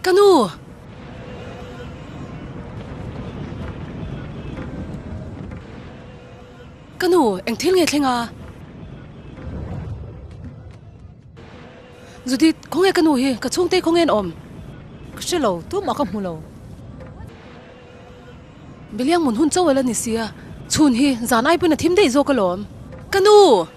Ka nu! Ka nu, eng thil nge thleng a? Judith, khawnge ka nu hi? Ka chhungte khawnge an awm? Ka hre lo, tumah ka hmu lo. Biliang mun hun chauh a la ni sia, chhun hi zan ai pawhin a thim daih zawk alawm. Ka nu!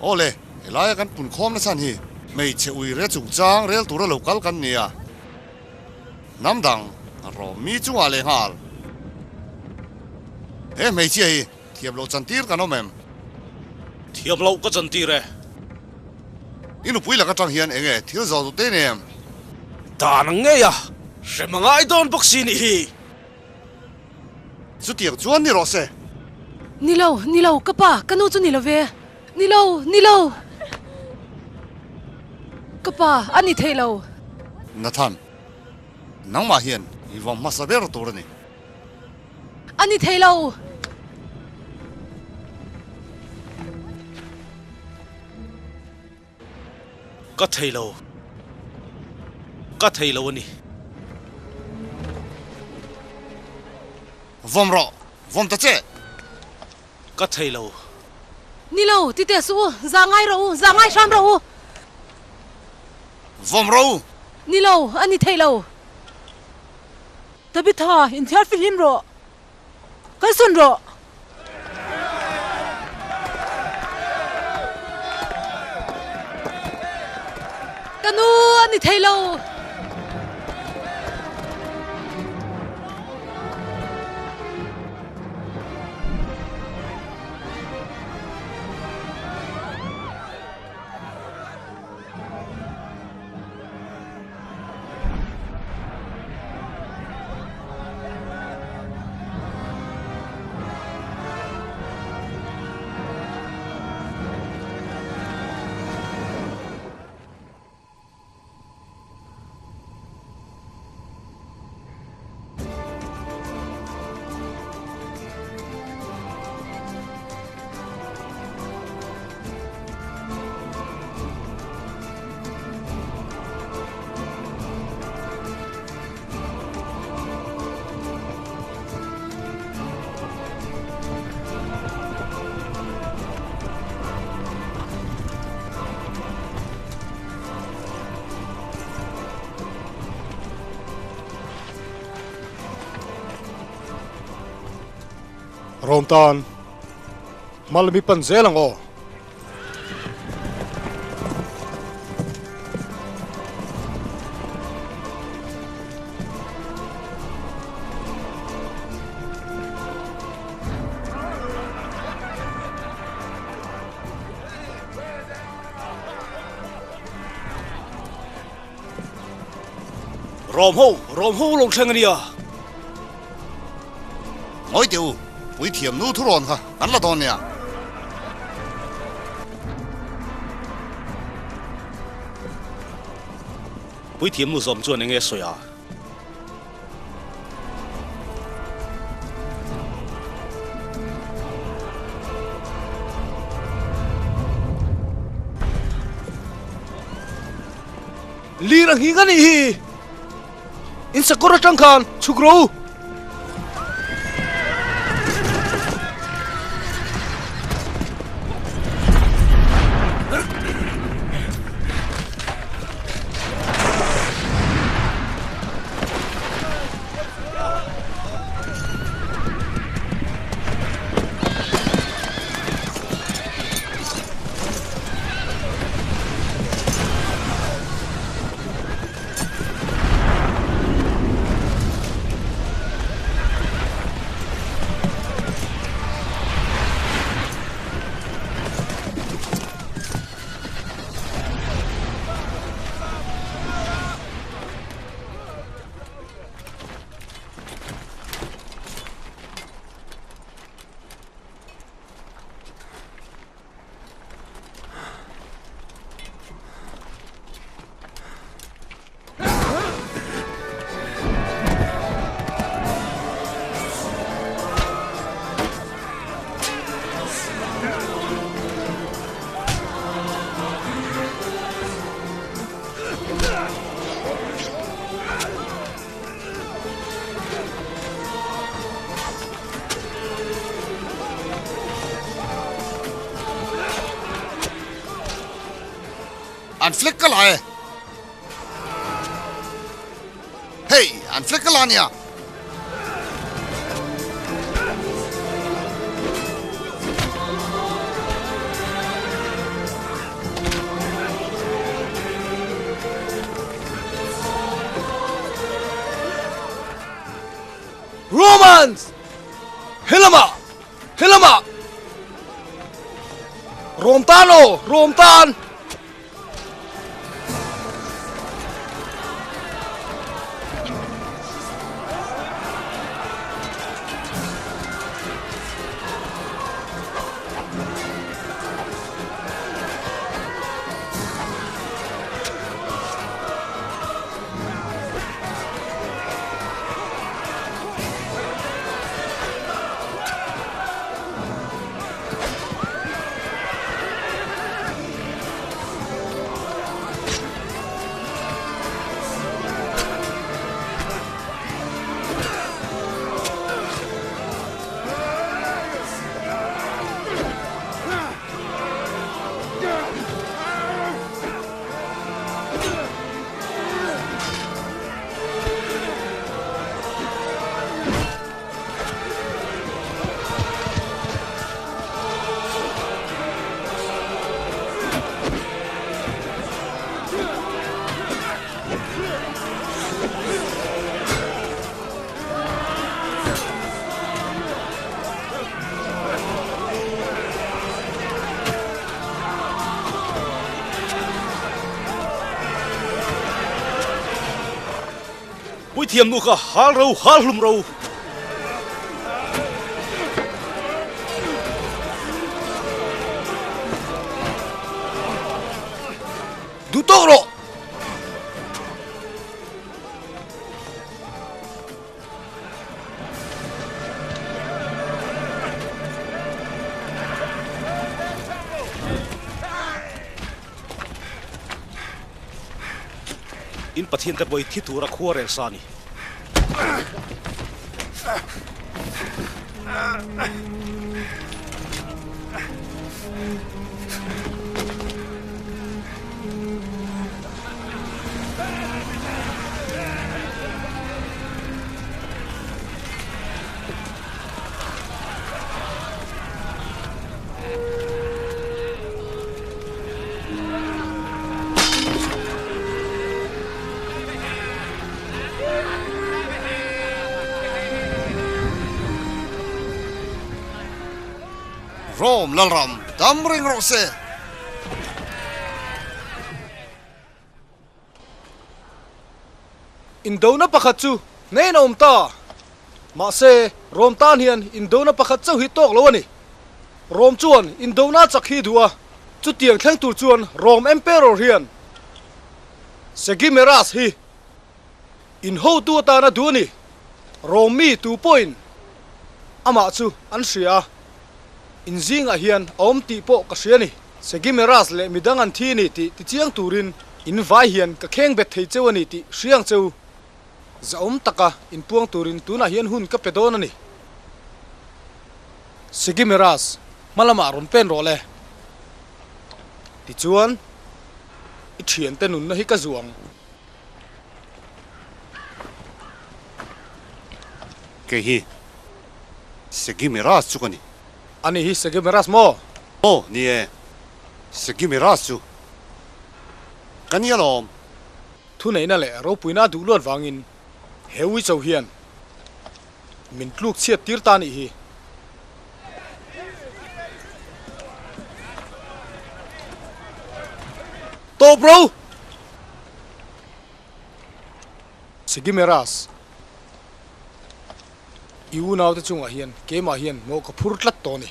Aw le, helaia kan punkhawm na chhan hi hmeichhe uire chungchang rel tura lo kal kan ni a. Hnam dang rawm mi chungah leh nghal. He hmeichhia hi thiam loh chantir kan awm em? Thiam loh ka chantir e. I nupui lak atang hian eng nge thil zawh duh te nem? Dan ang ngei a, hrem a ngai dawn bawk si nih hi. Chutiang chuan ni rawh se. Ni lo, ni lo, ka pa, ka nu chu ni lo ve. Ni lo, ni lo. Ka pa, a ni thei lo. Nathan, nangmah hian i vawm hmasa ber tur a ni. A ni thei lo. Ka thei lo. Ka thei lo a ni. Vawm rawh, vawm ta che. Ka thei lo. Ni lo, ti teh suh u, za ngai rawh u, za ngai hram rawh u. Vawm rawh u. Ni lo, a ni thei lo. Tabitha, inthiar fihlim rawh. Kalsawn rawh. Ka nu a ni thei lo. Rawm tan hma lam i pan zel ang aw. Rawm ho, rawm ho lo thleng a nia. Ngawi teh u. Puithiam nu thurawn kha kan la dawn nia. Puithiam nu zawm chuan eng nge sawi a? Lir a nghing a nih hi! In sakawr atang khan chhuk rawh u! An flag ka la e. Hei, an flag ka la nia. Romans! Helamah! Helamah! Rom tan aw! Rom tan! Puithiam nu kha hal ro hal hlum ro. Duh tawk rawh! In Pathian te pawh hi thi tura khua rel sa a ni. Rome Lalram dam reng rawh se. Indona pakhat chu hnen a awm ta. Mahse, Rom tan hian indona pakhat chauh hi tawk lo a ni. Rom chuan indona chak hi duh a, chutiang thleng tur chuan Rom Emperor hian Segimeras hi inhotu atana duh a ni. Rom mi tu pawhin amah chu an hria a, in zingah hian a awm tih pawh ka hria a ni. Segimeras leh midang an thi a ni tih tichiang turin in vai hian ka kheng bet thei cheu a ni tih hria ang cheu. Zahawm taka inpuang turin tunah hian hun ka pe dawn a ni. Segimeras, hma lamah rawn pen rawh le. Tichuan, i thiante nunna hi ka zuh ang. Kei hi Segimeras chu ka ni. Ani hi Segimeras maw? Aw, ni e. Segimeras chu ka ni alawm. Thuneihna leh ropuina duh luat vangin he uicho hian min tluk chhiat tir ta nih hi. Tawp ro! Segimeras, i unaute chungah hian keimah hian mawh ka phur tlat tawh a ni.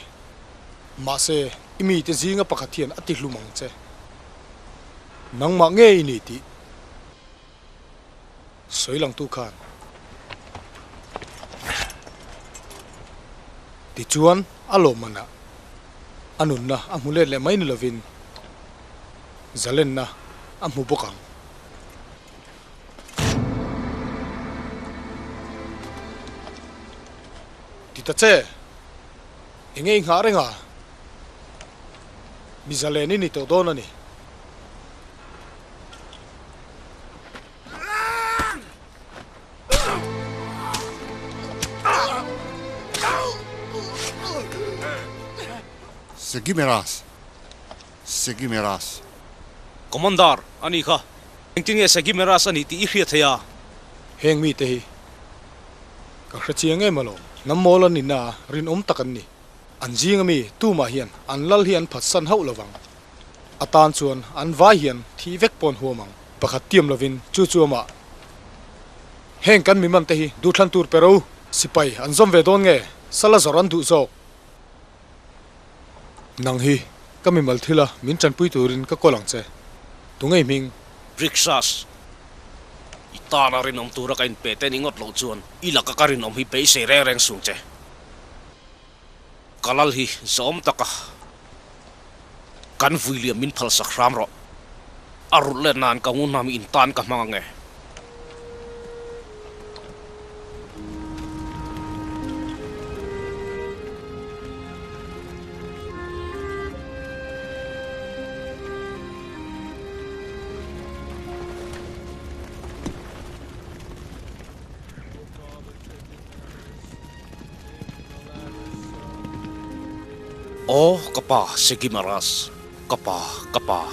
Mahse, i mite zinga pakhat hian a tihlum ang che. Nangmah nge i ni tih sawi langtu khan tichuan a lawmmanah a nunna a hmu let leh mai ni lovin zalenna a hmu bawk ang. Ti ta che, enge i nghah reng a? Mi zalen i ni tawh dawn a ni. Segimeras, Segimeras. Commander, a ni kha. Engtin nge Segimeras a ni tih i hriat thei a? Heng mite hi ka hre chiang em alawm. Hnam mawl an nihna a rinawm tak an ni. An zinga mi tumah hian an lal hi an phatsan hauh lovang. A tan chuan an vai hian thih vek pawh an huam ang. Pakhat tiam lovin chu chu amah. Heng kan mi man te hi duhthlan tur pe ro sipai an zawm ve dawn nge sala zawrh an duh zawk. Nang hi ka mimal thila min tanpui turin ka kawl ang che. Tungei hming? Rixas, i tana rinawm tura ka inpe te ni ngawt loh chuan i laka ka rinawm hi beisei reng reng sung che. Ka lal hi zawm taka kan vui liam min phalsak hram rawh. A rulh let nan ka ngunhnam in tan ka hmang ange. Aw ka pa Segimaras, ka pa, ka pa.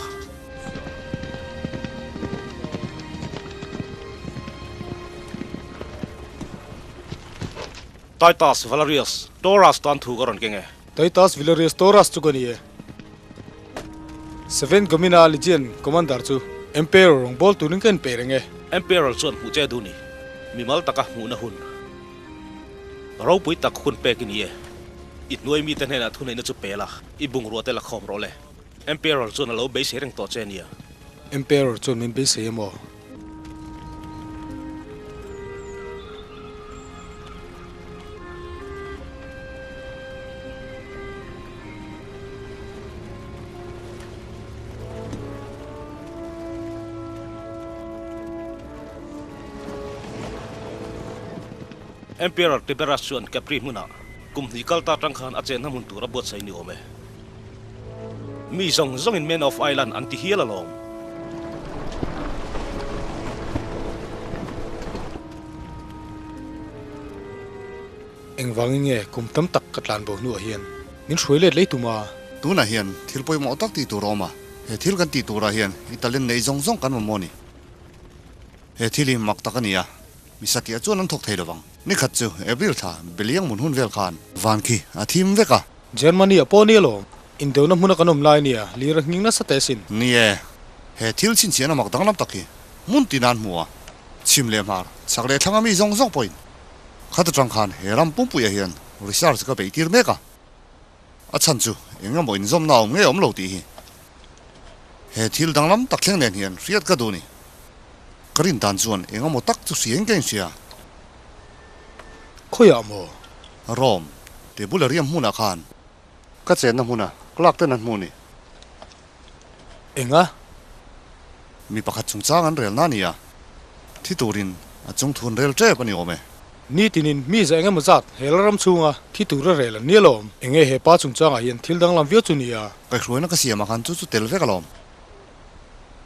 Titus Valerius Taurus tan thu ka rawn keng e. Titus Valerius Taurus chu ka ni e. Seven Gomina Legion Commander chu Emperor rawngbâwl turin ka inpeih reng e. Emperor chuan hmuh che duh ni. Mimal taka hmuhna hun ropui tak hun pek i ni e. I hnuai mite hnenah thuneihna chu pe la, i bungrua te la khawm rawh le. Emperor chuan a lo beisei reng tawh che a nia. Emperor chuan min beisei emaw? Emperor Tiberius chuan Capri hmunah kum hnih kal ta atang khan a chenna hmun tur a buatsaih ni awm e. Mi zawng zawngin Man of Island an ti hial alawm. Engvangin nge kum tam tak ka tlan bo hnuah hian min hruai let lei tum a? Tunah hian thil pawimawh tak tih tur a awm a, he thil kan tih turah hian i talent neih zawng zawng kan mamawh a ni. He thil hi mak tak a ni a, mi satliah chuan an thawk thei lovang. Nikhat chu April thla Beliang mun hun vel khan van khi a thim vek a. Germany ah pawh ni alawm, indona hmuna kan awm lai nia, lir a nghing nasa teh asin. Ni e, he thil chhinchhiahna mak danglam tak hi hmun tin an hmu a, chhim leh hmar, chhak leh thlanga mi zawng zawng pawhin. Khata tang khan he ram pumpuiah hian research ka beih tir mek a, a chhan chu eng emaw inzawmna a awm nge awm lo tih hi he thil danglam tak thleng nen hian hriat ka duh ni. Ka rin dan chuan eng emaw tak chu hria in ka inhria. Khawiah maw? Rome, Tebularium hmunah khan ka chenna hmuna clerk ten an hmuh ni. Enga? Mi pakhat chungchang an relna a ni a, thi turin a chung thu an rel tep a ni awm e. Nitinin mi za engemaw zat he la ram chhunga thi tura rel an ni alawm. Enge he pa chungchangah hian thil danglam viau chu ni a? Kaihhruaina ka siamah khan chu chu tel vek alawm.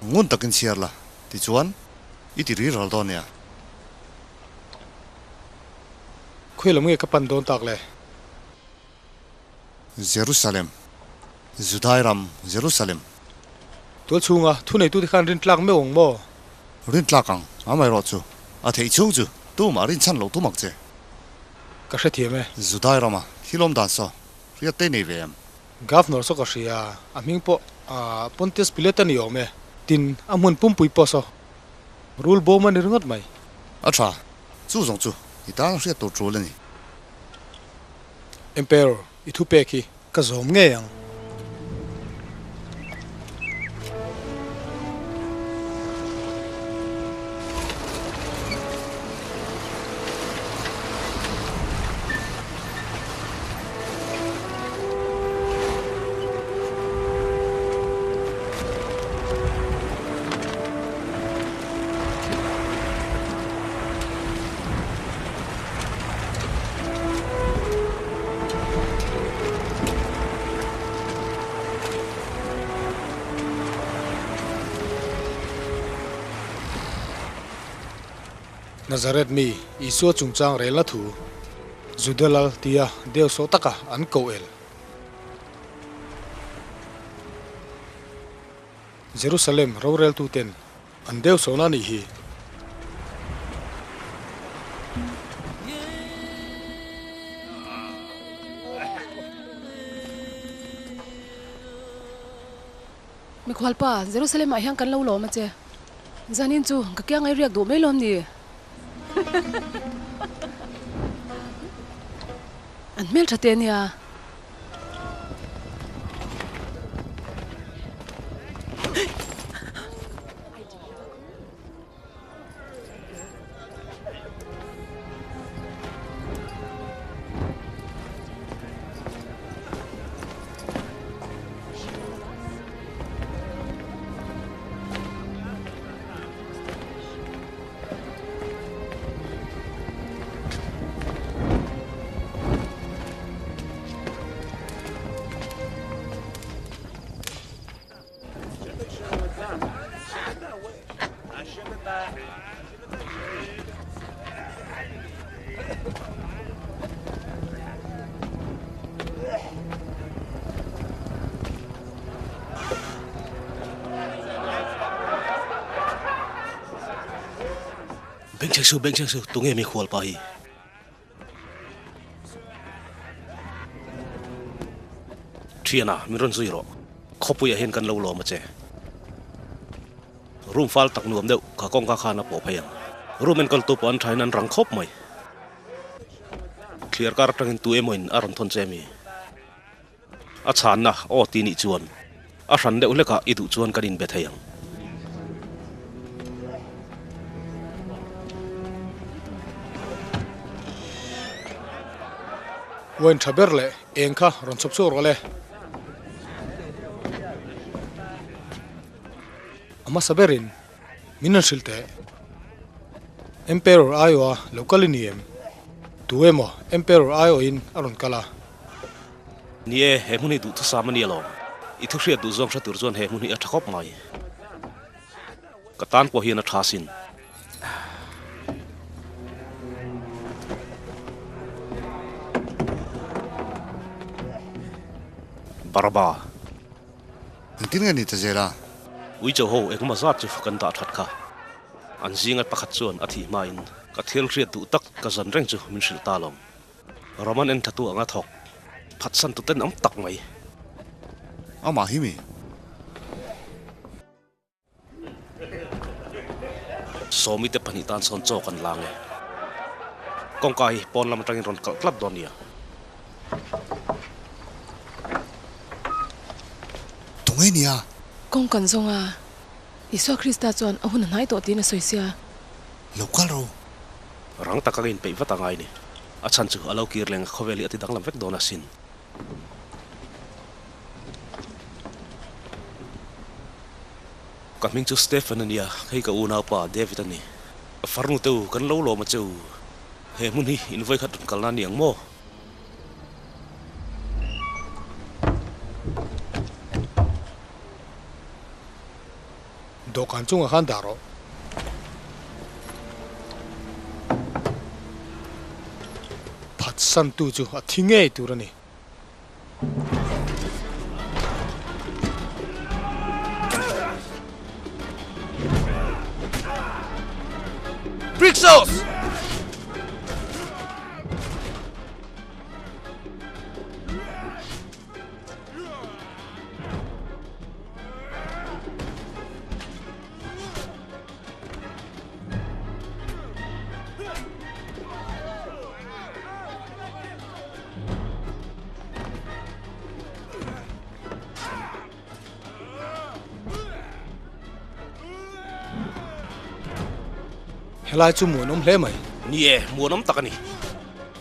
Ngun takin chhiar la, tichuan i ti ri ral dawn nia. Khawi lam nge ka pan dawn tak le? Jerusalem, Judai ram Jerusalem. Tual chhunga thuneitute khan rin tlak meuh ang maw? Rin tlak ang, amaherawh chu a theih chhung chu tumah rin chhan loh tum ang che. Ka hrethiam e. Judai rama thil awm dan saw hriat te nei ve em? Governor saw ka hria, a hming pawh Pontius Pilate a ni awm e. Tin, a hmun pumpui pawh saw rul bawm a ni ringawt mai. A tha, chu zawng chu i tan a hriat tur tul a ni. Emperor, i thupek hi ka zawm ngei ang. Nazareth mi Isua chungchang relna thu Juda lal tia deuhsawh taka an koh el. Jerusalem roreltuten An deuh sawn a nih hi. Mikhualpa, Jerusalem ah hian kan lo lawm a che. Zanin chu ka kiang ai riak duh mai lawm ni? An hmeltha te nia. Bengchheng su, bengchheng su, tunge mi khual pa hi? Thiana, min rawn zui rawh. Khawpuiah hian kan lo lawm a che. Room fal tak nuam deuh kha kawngka khan a pawh phei ang. Room enkawltu pawh an thain an rang khawp mai. Thliar kar atangin tu emawin a rawn thawn che mi? A chhanna aw ti nih chuan a hran deuh hlekah i duh chuan kan inbe thei ang. Wine tha ber leh eng kha rawn chhawp chhuak rawh le. A hmasa berin min rawn hrilh teh. Emperor aiawha lo kal i ni em? Tu emaw Emperor aiawhin a rawn kal a. Ni e, he hmun hi duhthusam a ni alawm. I thu hriat duh zawng hre tur chuan he hmun hi a tha khawp mai. Ka tan pawh hian a tha sin. Baraba. Engtin nge ni ta zel a? Uicho ho engemaw zat chu kan dah that kha. An zinga pakhat chuan a thih hmain ka thil hriat duh tak ka zan reng chu min hrilh ta alawm. Roman en thatu anga thawk phatsan tu ten awm tak mai. Amah hi mi? Sawmi te pahnih tan sawn chaw kan lang e. Kawngka hi pawn lam atangin rawn kalh tlat dawn nia. Tunge nia? Kawng kan zawng a, Isua Krista chuan a hun a hnai tawh tiin a sawi sia. Lo kal ro. Rang taka ka inpeih vat a ngai ni. A chhan chu a lo kir leng khawvel hi a ti danglam vek dawn asin. Ka hming chu Stephen a nia, hei ka unaupa David a ni. Farnu te u, kan lo lawm a che u. He hmun hi in vawikhat rawn kalna a ni ang maw? Dawhkan chungah khan dah rawh. Phatsantu chu a thi ngei tur a ni. Brixos! Helai chu muanawm hle mai. Ni e, muanawm tak a ni.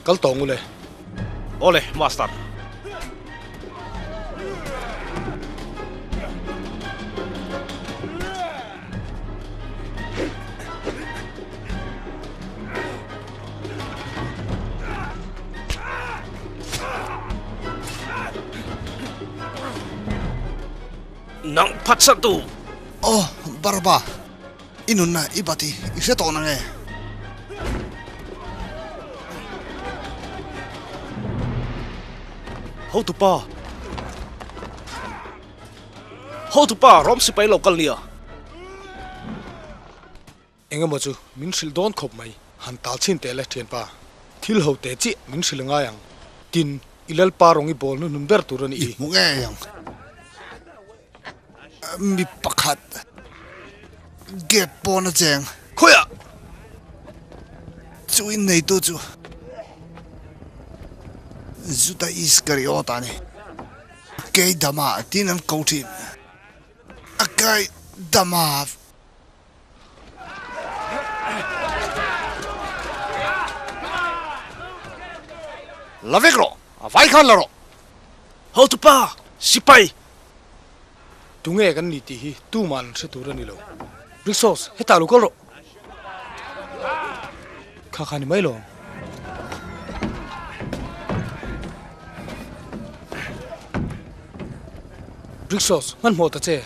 Kal tawng ule. Awle, Master. Nang phatsa tu! Aw, Barba, i nunna i bat hi i hre tawh nang e? Hotupa! Hotupa, Rom sipai lo kal nia! Engemaw chu min hrilh dawn khawp mai, han tal chhin teh le thianpa. Thil ho teh chiah min hrilh a ngai ang. Tin, i lalpa rawng i bawl hnuhnun ber tur a ni i. I hmu ngei ang. Mi pakhat gate pawn a cheng. Khawiah? Chu inneitu chu Juda Iskariot a ni. Keidama tiin an ko thin. A kai dama. La vek rawh, a vai khan la rawh. Hotupa, sipai! Tunge kan ni tih hi tumah an hre tur a ni lo. Rixos, hetah lo kal rawh. Kha kha ni mai lo ang. Rixos, hmanhmawh ta che.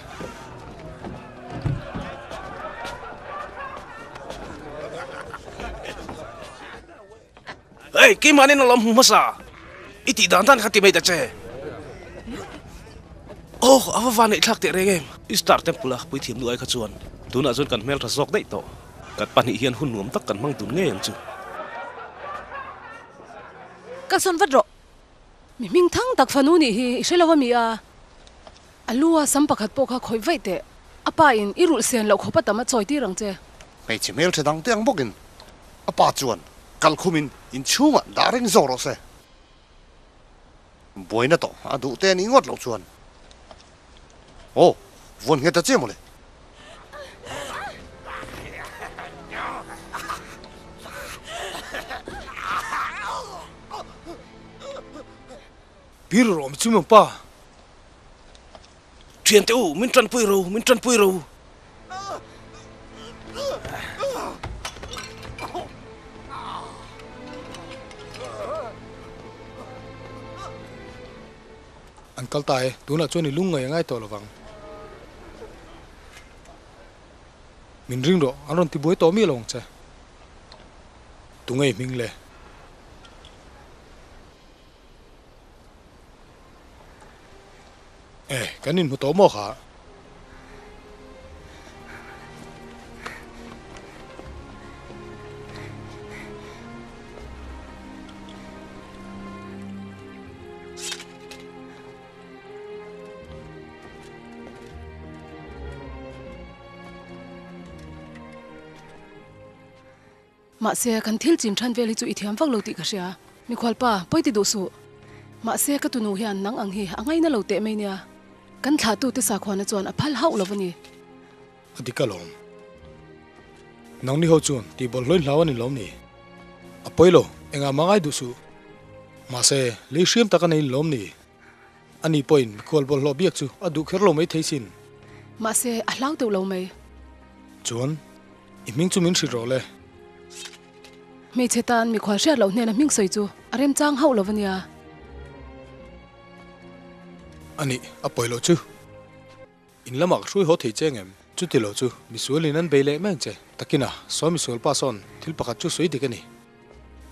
Hey, keimahni na lawm hmu hmasa. I tih dan dan kha ti mai ta che. Oh, a va van neih thlak teh reng em. I star temple a puithiam nu ai kha chuan tunah chuan kan hmeltha zawk daih tawh. Kan pahnih hian hun nuam tak kan hmang dun ngei ang chu. Kalsawn vat rawh. Mi hming thang tak fanu nih hi i hre lo a mi a? A lu a sam pakhat pawh kha khawih vaih teh. A pa in i rulh sen loh khawp a tam a chawi tir ang che. Hmeichhe hmeltha dang te ang bawkin a pa chuan kal khumin inchhungah dah reng zawk rawh se. Buaina tawh a duh te a nih ngawt loh chuan aw vuan nghet ta che mawle. Pir rawh mi chu maw pa. Thiante u, min tanpui ro, min tanpui ro. An kal ta e, tunah chuan i lung ngaih a ngai tawh lovang. Min ring rawh, an rawn ti buai tawh miah lo ang che. Tunge i hming le? E, kan inhmu tawh maw kha? Mahse, kan thil chin than vel hi chu i thiam vak lo tih ka hria. Mikhualpa, pawi ti duh suh. Mahse, ka tunu hian nang ang hi a ngaina lo teh mai nia. Kan thlahtute sakhuana chuan a phal hauh lo a ni. A dik alawm. Nangni ho chuan tih bawlhhlawin hlau a ni lawm ni? A pawi lo, engah mah ngai duh suh. Mahse, lei hriam tak a nei lawm ni? Ani pawhin mikhual bawlhhlawh biak chu a duh kher lo mai thei sin. Mahse, a hlau deuh lo mai. Chuan, i hming chu min hrilh rawh le. Hmeichhe tan mikhual hriat loh hnena hming sawi chu a remchang hauh lo a nia. Ani, a pawi loh chu. In lamah ka hrui haw thei che ngem? Chuti lo chu misual in an bei leh mai ang che. Takina, sawi misual pa sawn thil pakhat chu sawi dik a ni.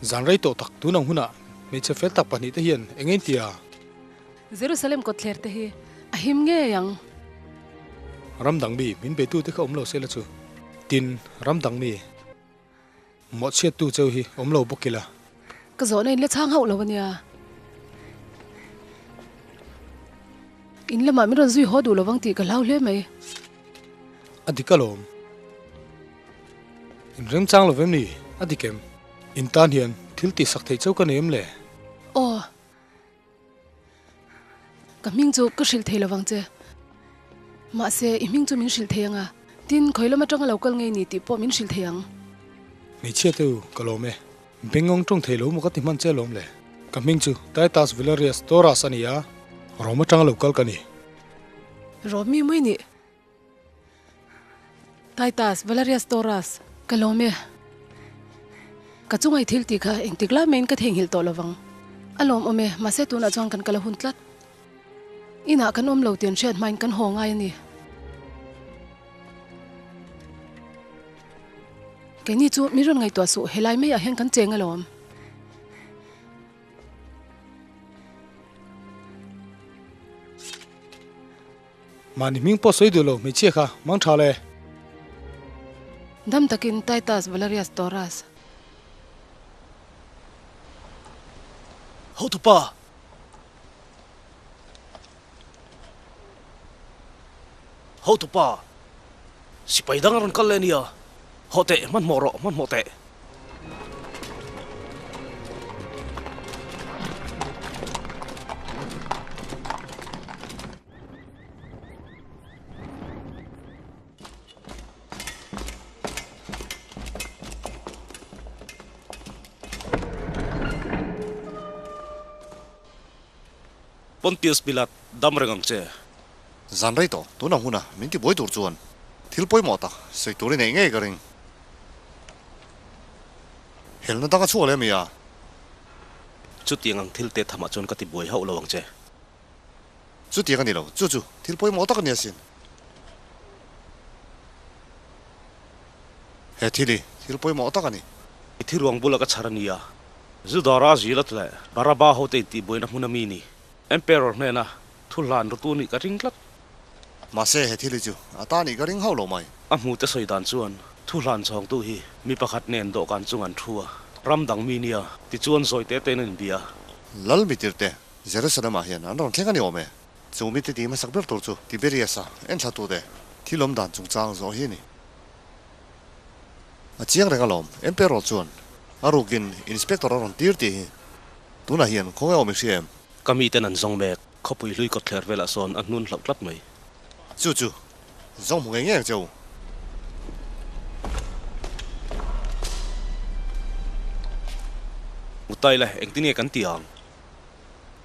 Zan rei tawh tak tun ang hunah hmeichhe fel tak pahnih te hian eng engin tia? Jerusalem kawtthler te hi a him ngei ang. Ram dang mi min beitute kha awm lo se la chu. Tin, ram dang mi mawhchhiattu cheu hi awm lo bawk ila. Ka zawhna in la chhang hauh lo a nia. In lamah min rawn zui haw duh lovang tih ka hlau hle mai. A dik alawm. In remchang lo vem ni? A dik em? In tan hian thil tihsak theih cheu ka nei em le? Aw. Ka hming chu ka hrilh thei lovang che. Mahse, i hming chu min hrilh thei ang a, tin, khawi lam atanga lo kal ngei ni tih pawh min hrilh thei ang. Hmeichhia te u, ka lawm e. Bengawng tawng thei lo maw ka ti hman che lawm le. Ka hming chu Titus Valerius Taurus a ni a, Rome atanga lo kal ka ni. Rome mi mai nih. Titus Valerius Taurus, ka lawm e. Ka chungai thil tih kha engtik lai maiin ka theihnghilh tawh lovang. A lawmawm e, mahse tunah chuan kan kal a hun tlat. Inah kan awm lo tih an hriat hmain kan haw ngai a ni. Keini chu min rawn ngaihtuah suh, helai maiah hian kan cheng alawm. Mahni hming pawh sawi duh lo hmeichhia kha mang tha le. Dam takin Titus Valerius Taurus. Hotupa! Hotupa! Sipai dang a rawn kal leh ania. Hawh teh, hmanhmawh rawh, hmanhmawh teh. Pontius Pilat, dam reng ang che. Zan rei tawh, tuna huna min ti buai tur chuan thil pawimawh tak sawi tur i neih ngei ka ring. Helna dang a chhuak leh mi a? Chutiang ang thil te thamah chuan ka ti buai hauh lo ang che. Chutiang a ni lo, chu chu thil pawimawh tak a ni asin. He thil hi thil pawimawh tak a ni. I thiruang bula ka chhar a nia. Zudara Zilat leh Baraba hote intihbuaina hmun a mi ni. Emperor hnena thu hlan rutu nih ka ring tlat. Mahse he thil hi chu a ta nih ka ring hauh lo mai. A hmute sawi dan chuan thu hlan chhawngtu hi mi pakhat nen dawhkan chung an thu a, ram dang mi nia tichuan zawi te tein an inbia. Lal mitirte Jerusalem-ah hian an rawn thleng a ni awm e. Chu mite tih hmasak ber tur chu Tiberius-a enthlatute thil awm dan chungchang zawh hi a ni. A chiang reng alawm, Emperor chuan a rukin Inspector a rawn tir tih hi tunah hian khawnge awm i hria em? Ka miten an zawng mek, khawpui hlui kawtthler velah sawn a hnun hlauh tlat mai. Chu chu, zawng hmu ngei ngei ang che u. Mutai le, engtin nge kan ti ang?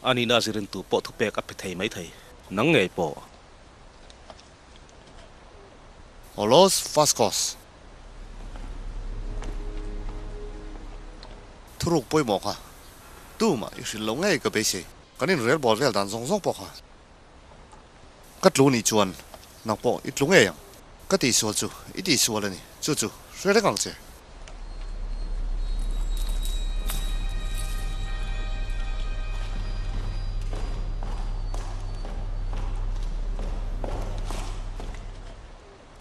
A nihna zirin tu pawh thupek a pe thei mai thei, nang ngei pawh. Olos Fascos. Thuruk pawimawh kha tumah i hrilh loh ngei ka beisei. Kan inrel bawl vel dan zawng zawng pawh kha ka tlu nih chuan nang pawh i tlu ngei ang. Ka tihsual chu i tihsual a ni, chu chu hre reng ang che.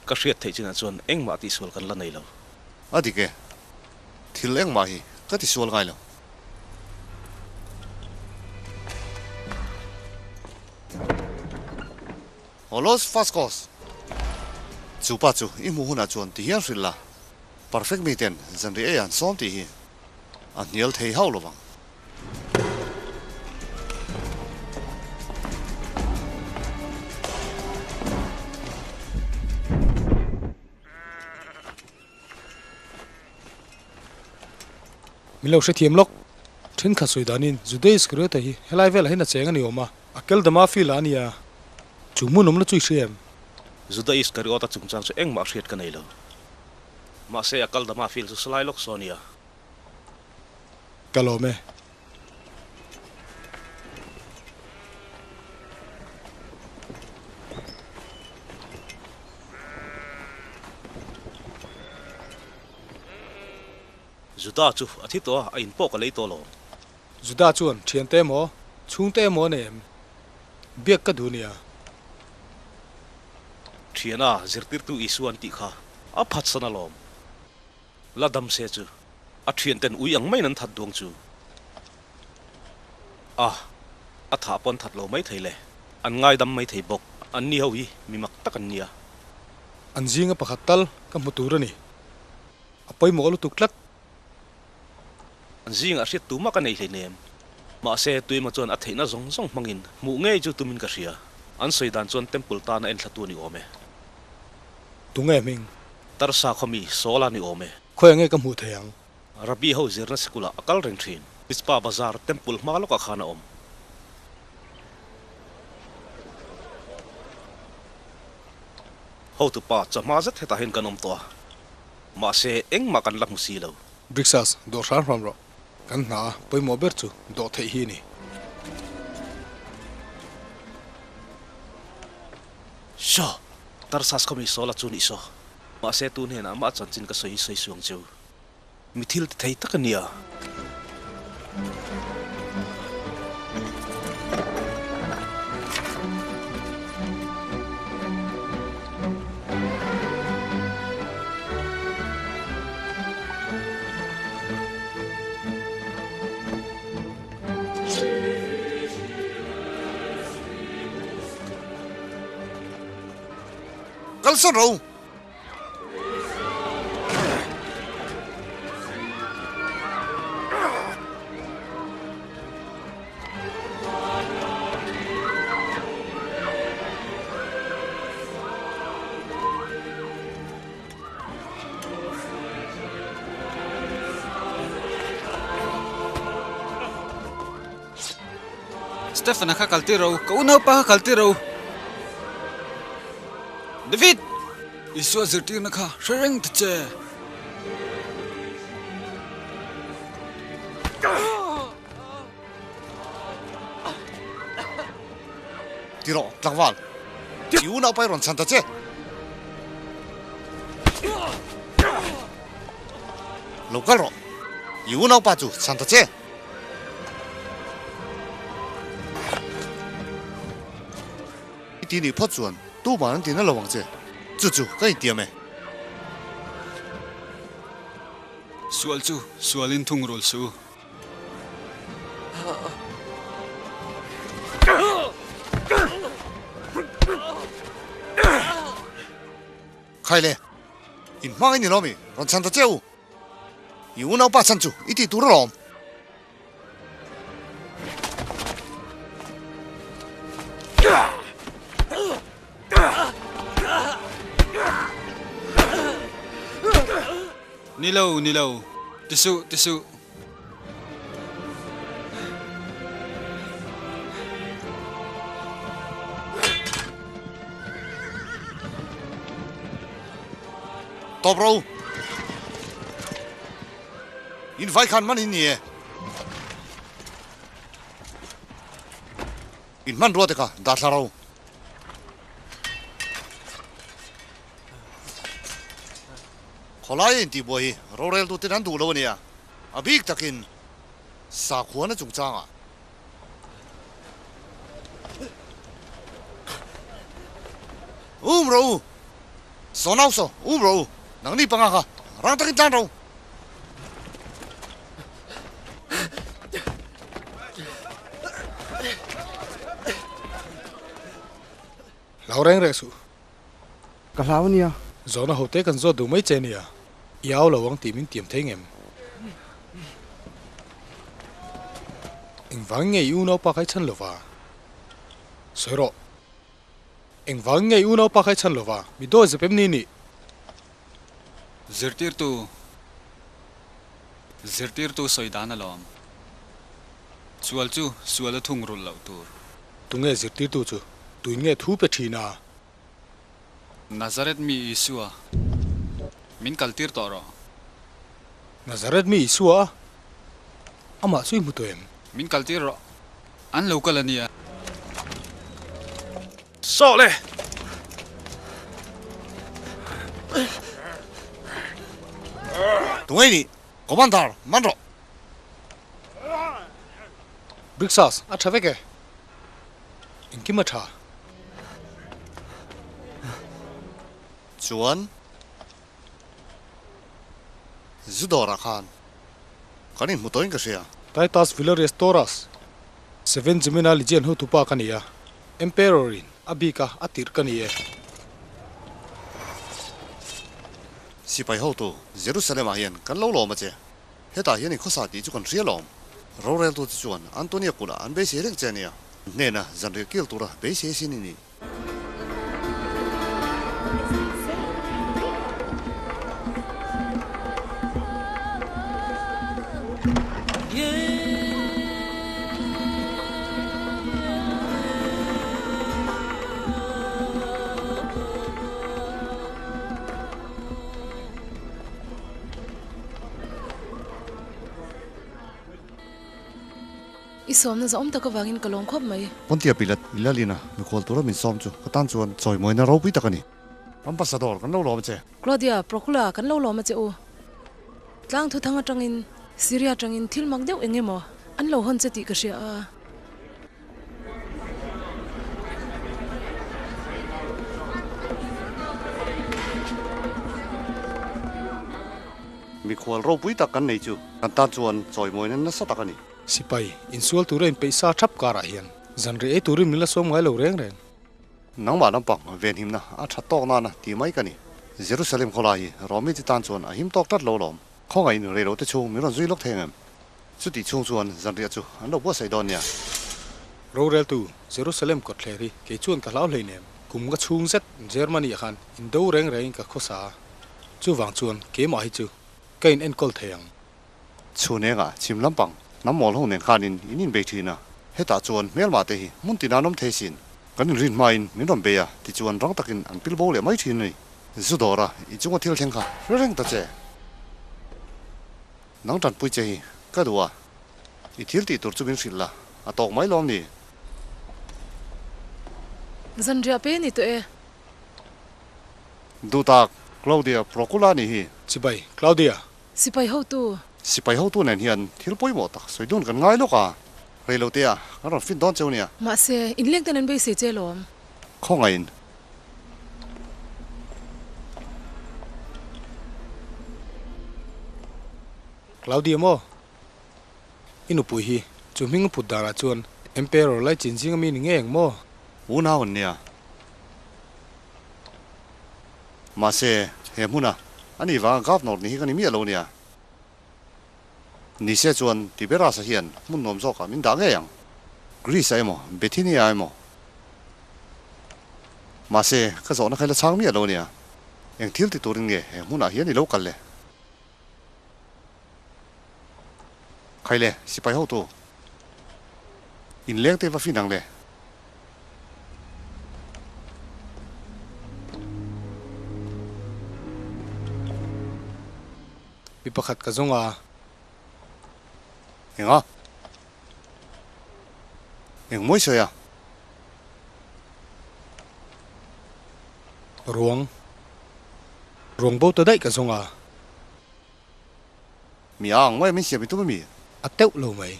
Ka hriat theih chinah chuan engmah tihsual kan la nei lo. A dik e, thil engmah hi ka tisual ngai lo. Olos Fascos! Chu pa chu i hmuh hunah chuan ti hian hrilh la. Perfect mi ten zanriah ei an sawm tih hi a hnial thei hauh lo vang. Min lo hrethiam lawk. Thenkhat sawi danin Juda Iskariota hi helai velah hian a cheng a ni awm a, a kel dama feel a nia. Chu hmun awmna chu i hria em? Juda Iskariota chungchang chu engmah hriat ka nei lo. Mahse a kal dama feel chu salai lawk saw nia. Ka lawm e. Juda chu a thi tawh a, a in pawh ka lei tawh lo. Juda chuan, Thiante emaw, chhungte emaw a nei em? Biak ka duh nia. Thiana, zirtirtu Isua an tih kha a phatsan alawm. La dam se chu a thianten ui ang maiin an that duang chu. A, a thah pawh an that lo maithei le. An ngaidam maithei bawk. Anni ho hi mi mak tak an nia. An zinga pakhat tal ka hmu tur a ni. A pawimawh lutuk tlat. An zingah hriat tumah ka nei hleinem. Mahse, tuima chuan a theihna zawng zawng hmangin hmuh ngei chu tumin ka hria. An sawi dan chuan Temple tana enthlatu a ni awm e. Tunge hming? Tarsa khawmi Saul-a ni awm e. Khawiah nge ka hmuh thei ang? Rabbi ho zirna sikulah a kal reng thin. Mizpah Bazar Temple hma lawkah khan a awm. Hotupa, chawhma zet hetah hian kan awm tawh a. Mahse, engmah kan la hmu si lo. Brixas, dawh hram hram rawh. Kan hna a pawimawh ber chu dawh theih hi a ni. Saw! Tarsas khaw mi Saula chu nih saw. Mahse, tun hnenah mah chanchin ka sawi sawi suang cheu. Mi thil ti thei tak a nia. Kalsawn ro! Stephen-a kha kal tir ro, ka unaupa kha kal tir ro. David! Isua zirtirna kha hre reng ta che. Ti rawh, tlangval. I unaupa i rawn chhan ta che. Lo kal rawh. I unaupa chu chhan ta che. I ti nih phawt chuan tuman an ti na lo ang che, chu chu ka intiam e. Sual chu sualin thungrul suh u. Khai le, in hmang i ni lo mi, rawn chhan ta che u. I unaupa chhan chu i tih tur alawm. Ni lo, ni lo, ti suh, ti suh. Tawp ro. In vai khan man in ni e. In hmanrua te kha dah thla ro. Khawlai a intihbuai hi roreltu ten an duh lo a nia. A bik takin sakhuana chungchangah. Um ro u! Saw nau saw, um ro u! Nangni panga kha rang takin tlan ro! Hlau reng reng suh. Ka hlau a nia. Zawhna hote kan zawt duh mai che nia. I au lo ang tih min tiam thei ngem? Engvang nge i unaupa kha i chhan lova? Sawi rawh. Engvang nge i unaupa kha i chhan lova? Mi dawi zep em ni nih? Zirtirtu, Zirtirtu sawi dan alawm. Sual chu sual a thungrulh loh tur. Tunge zirtirtu chu? Tuin nge thu pe thin a? Nazareth mi Isua, min kaltir tawh rawh. Nazareth mi Isua a? Amah chu i hmu tawh em? Min kaltir rawh. An lo kal a nia. Saw le! Tunge i nih? Commander, man rawh! Brixas, a tha vek e. Engkim a tha. Chuan Zudawrah khan kan inhmu tawhin ka hria. Titus Valerius Taurus, Seven Gemini Legion hotupa ka ni a, Emperor-in a bika a tirh ka ni e. Sipai hotu, Jerusalem-ah hian kan lo lawm a che. Hetah hian i khawsa tih chu kan hria lawm. Roreltu te chuan Antonia kulh ah an beisei reng che ania. Hnena zanriah kil tura beisei sin i ni. I sawmna zahawm tak avangin ka lawm khawp mai. Pontia Pilat i lalina mikhual tura min sawm chu ka tan chuan chawimawina ropui tak a ni. Ambassador kan lo lawm a che. Claudia, Procula kan lo lawm a che u. Tlang thuthang atangin Syria atangin thil mak deuh eng emaw an lo hawn che tih ka hria a. Mikhual ropui tak kan nei chu kan tan chuan chawimawina nasa tak a ni. Sipai, insual tura inpeih sa thap karah hian zan reh ei turin min la sawm ngai lo reng reng. Nangmah lampang venhimna a that tawk nana ti mai ka ni. Jerusalem khawlai hi Romi te tan chuan a him tawk tlat lo lawm. Khawngaihin reilote chhung min rawn zui lawk thei ang em? Chutih chhung chuan zanriah chu an lo buatsaih dawn nia. Roreltu, Jerusalem kawtthler hi kei chuan ka hlau hleinem. Kum ka chhung zet Germany ah khan indo reng rengin ka khawsa a, chuvang chuan keimah hi chu ka in enkawl thei ang. Chhun engah chhim lampang hnam mawl ho nen khanin in inbei thin a, hetah chuan hmelmah te hi hmun tina an awm thei sin. Kan inrin hmain min rawn bei a, tichuan rang takin an pil bo leh mai thin a ni. Zu dawra i chunga thil thleng kha hre reng ta che. Nang tanpui che hi ka duh a, i thil tih tur chu min hrilh la, a tawk mai lawm ni? Zanriah pe ni tawh e. Duhtak, Claudia Procula nih hi. Chibai, Claudia. Sipai hotu. Sipai hotu nen hian thil pawimawh tak sawi dun kan ngai lawk a, reilote ah kan rawn fin dawn cheu nia. Mahse, inleng ten an beisei che lawm. Khawngaihin. Claudia maw? I nupui hi chu hming a put danah chuan Emperor lai chin zinga mi ni ngei ang maw? Unau an nia. Mahse, he hmuna a nih vanga Governor ni hi ka ni miah lo nia. Nise chuan Tiberias-a hian hmun nuam zawkah min dah ngei ang. Greece-a emaw, Bithynia-a emaw. Mahse, ka zawhna kha i la chhang miah lo nia. Eng thil ti turin nge he hmunah hian i lo kal le? Khai le, sipai hotu. Inleng te va fin ang le. Mi pakhat ka zawng a. Eng a? Eng mawi sawi a? Ruang. Ruang bo ta daih ka zawng a. Mi a ang mai min siam i tum a mi? A teuh lo mai.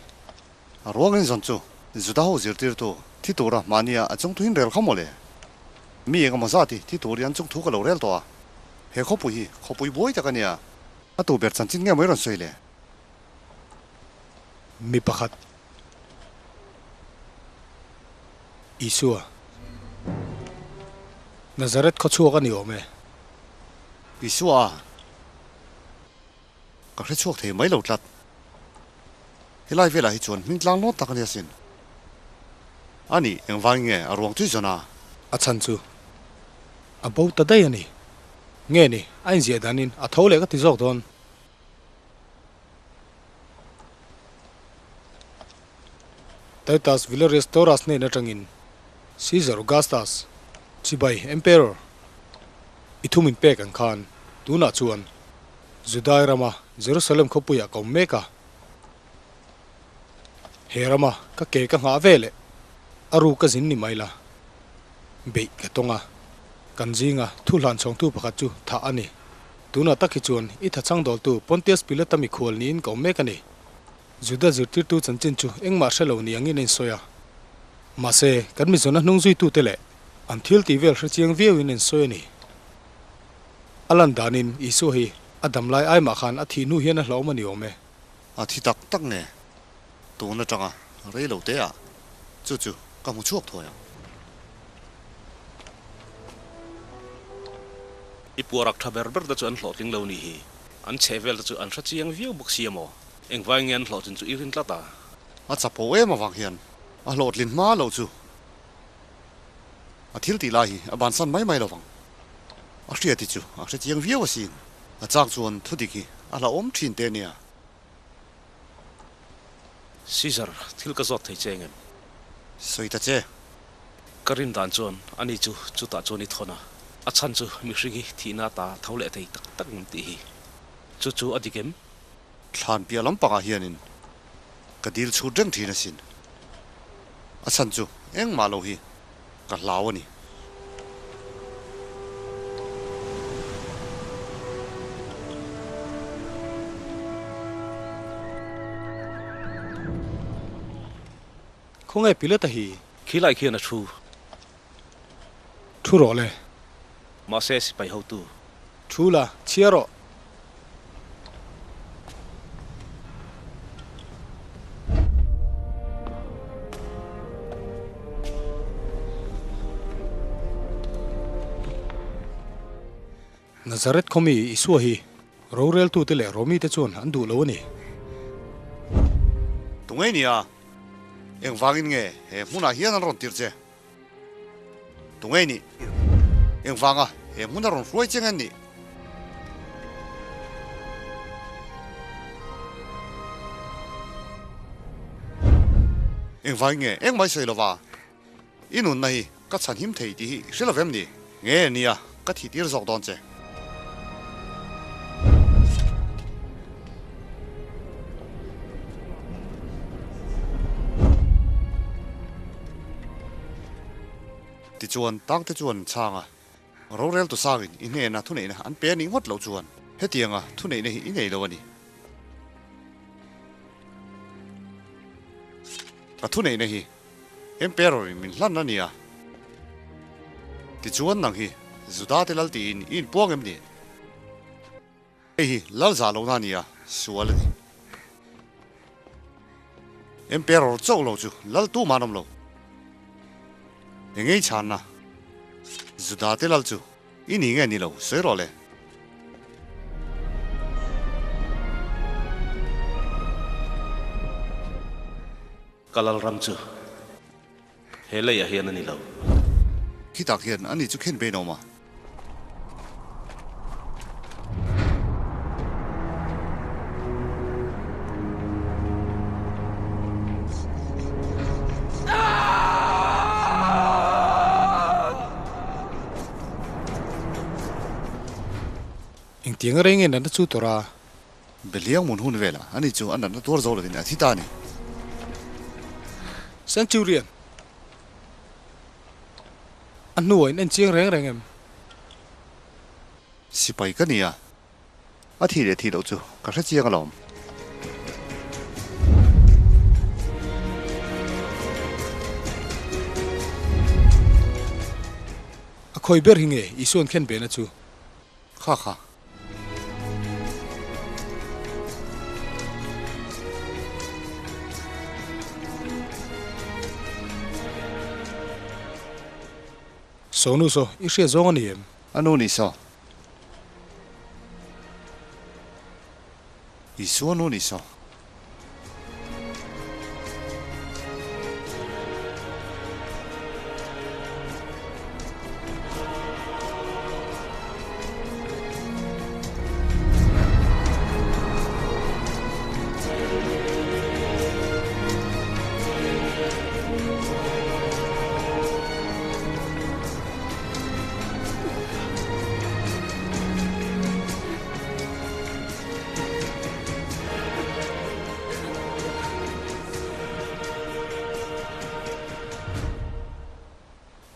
A ruang in zawn chu Juda ho zirtirtu thi tura mahnia a chung thuin rel kha maw le? Mi eng emaw zat hi thi tur hi an chung thu ka lo rel tawh a. He khawpui hi khawpui buai tak a nia. A tu ber chanchin nge maw i rawn sawi le? Mi pakhat. Isua. Nazareth khaw chhuak a ni awm e. Isua a. Ka hre chhuak thei mai lo tlat. Helai velah hi chuan hming tlang lawt tak a ni asin. A nih, engvangin nge a ruang chui zawn a? A chhan chu a bo ta daih a ni. Nge ni, a inziah danin a tho leh ka ti zawk dawn. Titus Valerius Taurus hnen atangin Caesar Augustus, Chibai Emperor, i thum in pek ang khan tunah chuan Judai rama Jerusalem khawpuiah ka awm mek a. He rama ka ke ka nghah ve leh a ru ka zin ni mai la, beih ka tawng a, kan zinga thu hlan chhawngtu pakhat chu thah a ni. Tunah tak hi chuan i thachang dawltu Pontius Pilata mikhual niin ka awm mek a ni. Juda zirtirtu chanchin chu engmah hre lo ni angin a insawi a. Mahse, kan mizawna hnung zuitute leh an thil tih vel hre chiang viauin a insawi a ni. A lan danin Isua hi a dam lai ai mah khan a thih hnu hian a hlauhawm a ni awm e. A thi tak tak nge? Tun atanga rei lo te ah chu chu ka hmu chhuak thuai ang. I puarak tha ber ber te chu an hlawhtling lo ni hi. An chheh vel te chu an hre chiang viau bawk si a maw? Engvai nge an hlawhtlin chu i rin tlat a? A chapo em avang hian a hlawhtlin hma loh chu a thil tih lai hi a bansan mai mai lovang. A hriat hi chu a hre chiang viau asin. A chak chuan thudik hi a hlauhawm thin te nia. Caesar, thil ka zawt thei che engem? Sawi ta che. Ka rin dan chuan ani chu chutah chuan i thawn a, a chhan chu mihring hi thihna ta tho leh thei tak tak ngem tih hi. Chu chu a dik em? Thlan piah lampangah hianin ka dil chhut reng thin asin. A chhan chu engmah lo hi ka hlau a ni. Khawnge Pilata hi? Khilai khian a thu. Thu rawh le. Mahse sipai hotu. Thu la, chhia rawh. Nazareth khawmi Isua hi roreltute leh Romite chuan an duh lo a ni. Tunge nia, engvangin nge he hmunah hian an rawn tirh che? Tunge nih? Engvanga he hmun a rawn hruai che nge nih? Engvangin nge engmah i sawi lova i nunna hi ka chhanhim thei tih hi i hre lovem ni? Nge nia ka thih tir zawk dawn che? Tichuan, tangte chuan an chhang a, Roreltu sangin i hnena thuneihna an pe a nih ngawt loh chuan hetianga thuneihna hi i nei lo a ni. Ka thuneihna hi Emperor-in min hlan a ni a. Tichuan nang hi Juda te lal tiin i inpuang em ni? Hei hi lal zah lohna a ni a, sual a ni. Emperor chauh lo chu lal tumah an awm lo. Engei chhanna Juda te lal chu i ni nge ni lo sawi rawh le. Ka lal ram chu he leiah hian a ni lo. Khitak hian ani chu khen bein a awm a. Engtiang reng nge natna chu tawrh a? Beliang mun hun velah ani chu a natna tuar zo lovin a thi ta a ni. Centurion, A hnuah in en chiang reng reng em? Sipai ka ni a, a thi leh thi loh chu ka hre chiang alawm. A khawi ber hi nge Isua'n khen bena chu? Kha kha. Saw nu saw, i hriat zawng a ni em? A nu ni saw. Isua nu ni saw.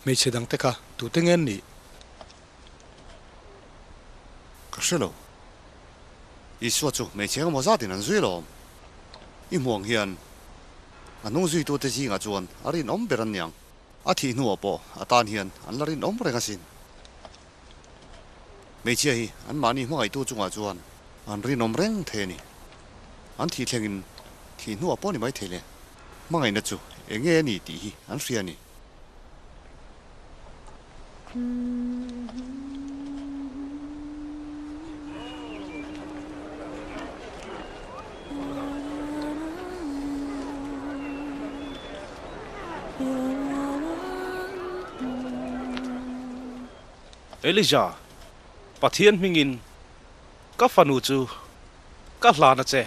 Hmeichhe dangte kha tute nge an nih? Ka hre lo. Isua chu hmeichhe engemaw zatin an zui alawm. I hmuh ang hian a hnung zuitute zingah chuan a rinawm ber an niang. A thih hnuah pawh a tan hian an la rinawm reng asin. Hmeichhia hi anmahni hmangaihtu chungah chuan an rinawm reng thei a ni. An thih thlengin thih hnuah pawh ni mai thei le. Hmangaihna chu eng nge a ni tih hi an hria a ni. Elijah, Pathian hmingin ka fanu chu ka hlan a che.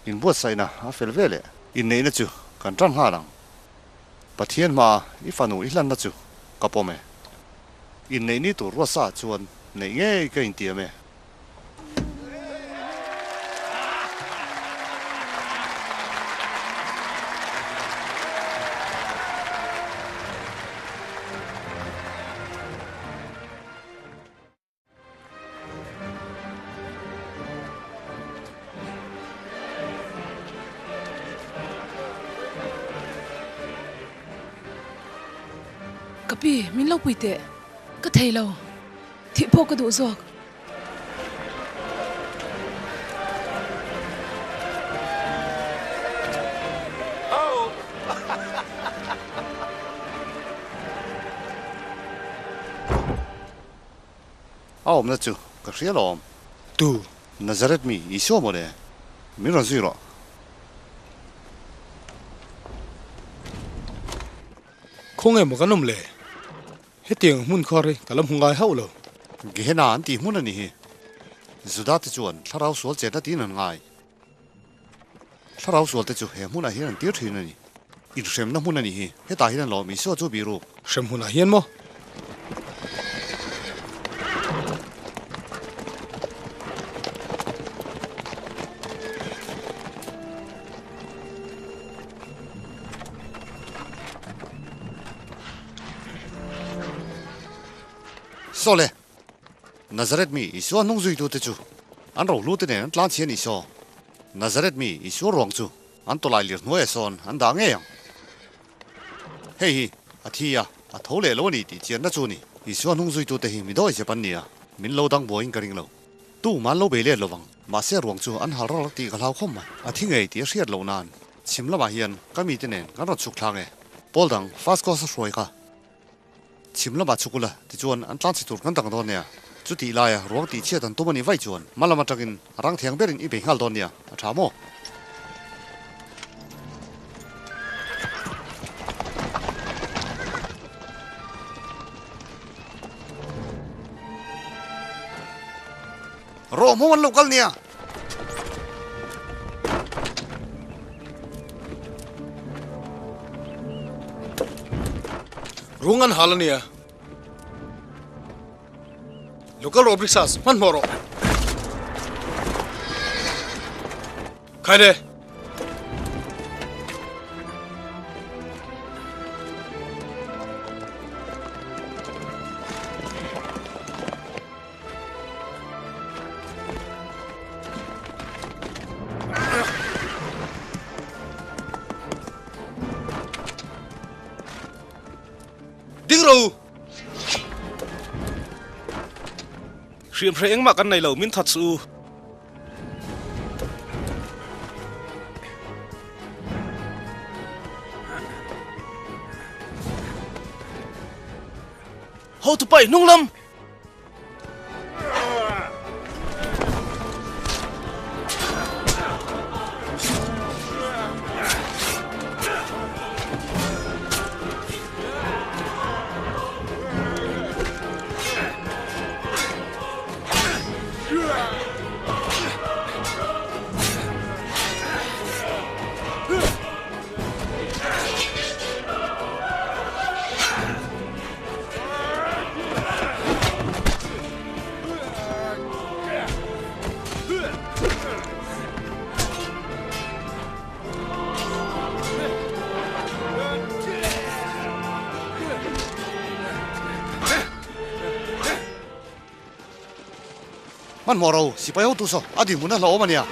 Inbuatsaihna a fel ve leh. Inneihna chu kan tan nghal ang. Pathian hmaa i fanu i hlanna chu ka pawm e. Inneih ni tur ruatsa chuan neih ngei ka intiam e. Ka pi, min lo pui teh. Ka thei lo. Thih pawh ka duh zawk. A awmna chu ka hria lawm. Tu? Nazareth mi Isua maw le? Min rawn zui rawh. Khawnge maw kan awm le? Hetiang hmun khawr hi ka la hmu ngai hauh lo. Gehenna an tih hmun a ni hi. Juda te chuan thlarau sual chetna tiin an ngai. Thlarau sual te chu he hmunah hian an tir thin a ni. Inhremna hmun a ni hi. Hetah hian an lawm Isua chu bihruk. Hrem hunah hian maw? Saw le! Nazareth mi Isua hnung zuitute chu an rohlute nen an tlan chhi a ni saw. Nazareth mi Isua ruang chu an tawlai lir hnuaiah sawn an dah ngei ang. Hei hi a thi a, a tho leh lo a ni tih chianna chu a ni. Isua hnung zuitute hi mi dawi zep an ni a, min lo dang buaiin ka ring lo. Tu man lo bei let lovang, mahse ruang chu an hal ral tih ka hlau khawm mai. A thi ngei tih a hriat loh nan chhim lamah hian ka mite nen kan rawn chhuk thlang e. Pawl dang first course a hruai kha chhim lamah chhuk ula tichuan an tlan chhe tur kan dang dawn nia. Chutih laia ruang tih chhiat an tum a nih vaih chuan hma lam atangin rang thiang berin i bei nghal dawn nia, a tha maw? Rawh hmawng an lo kal nia. Rung an hal a nia. Lo kal rawh Brixas, hmanhmawh rawh. Khai le. Ding ro! Hriamhrei engmah kan nei lo, min that suh u. Hotupa i hnung lam! Hmanhmawh ro, sipai hotu saw a dinhmun a hlauhawm a nia.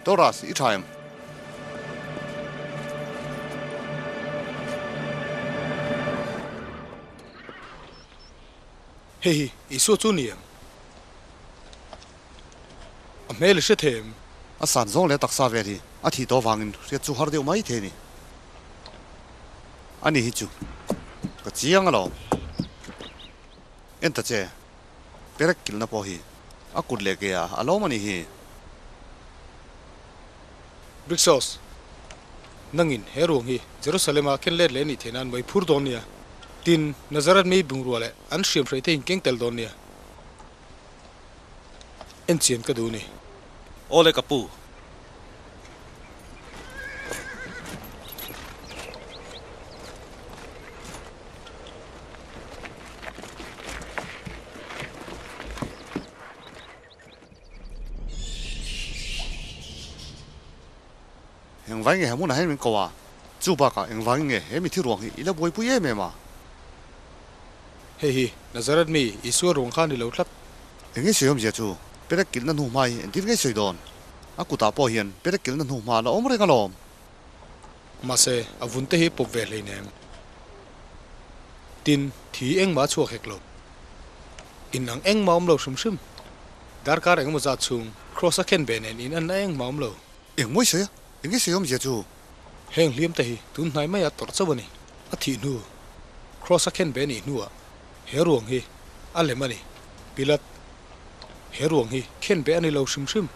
Doras, i tha em? Hei hi Isua chu ni em? A hmel i hre thei em? A san zawng leh taksa vel hi a thih tawh vangin hriat chu har deuh mai thei a ni. Ani hi chu ka chiang alawm. En ta che, perek kilhna pawh hi a kut leh ke ah a lawm a nih hi. Brixos, nangin he ruang hi Jerusalem-a ken let leh a nih theih nan mai phur dawn nia. Tin, Nazareth mi bungrua leh an hriamhrei te in keng tel dawn nia. En chian ka duh ni. Awle ka pu. Engvai nge he hmunah hian min ko a? Chu bakah engvangin nge he mithi ruang hi i la buaipui em em a? Hei hi Nazareth mi Isua ruang kha a ni lo tlat. Eng nge sawi awmzia chu? Perek kilhna hnu hma hi entir ngei sawi dawn? A kutah pawh hian perek kilhna hnu hma a la awm reng alawm. Mahse, a vun te hi pawp ve hleinem. Tin, thi engmah a chhuak hek lo. In ang engmah awm lo hrim hrim. Darkar engemaw zat chhung Kross a khen ve nen in anna engmah awm lo. Eng mawi sawi a? Eng nge sawi awmzia chu? Heng hliam te hi tun hnai maia tawrh chauh a ni. A thih hnu, Kross a khen ve nih hnuah he ruang hi a lem a ni. Pilat, He ruang hi khen ve a ni lo hrim hrim.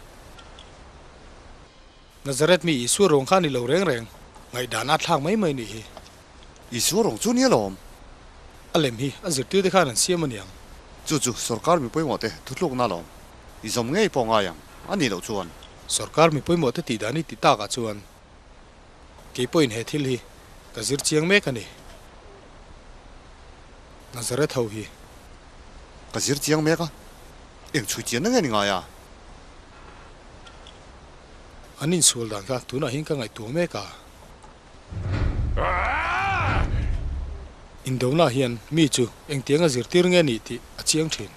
Nazareth mi Isua ruang kha a ni lo reng reng. Ngaihdan a thlak mai mai nih hi. Isua ruang chu nia lawm. A lem hi a zirtir te khan an siam a niang. Chu chu sorkar mi pawimawh te thutlukna lawm. I zawm ngei pawh ngai ang, a nih loh chuan. Sorkar mi pawimawh te tih dan i ti takah chuan kei pawhin he thil hi ka zir chiang mek a ni. Nazareth ho hi. Ka zir chiang mek a, eng chhui chianna nge ni ngai a? An insual dan kha tunah hian ka ngaihtuah mek a. Indona hian mi chu engtianga zirtir nge nih tih a chiang thin.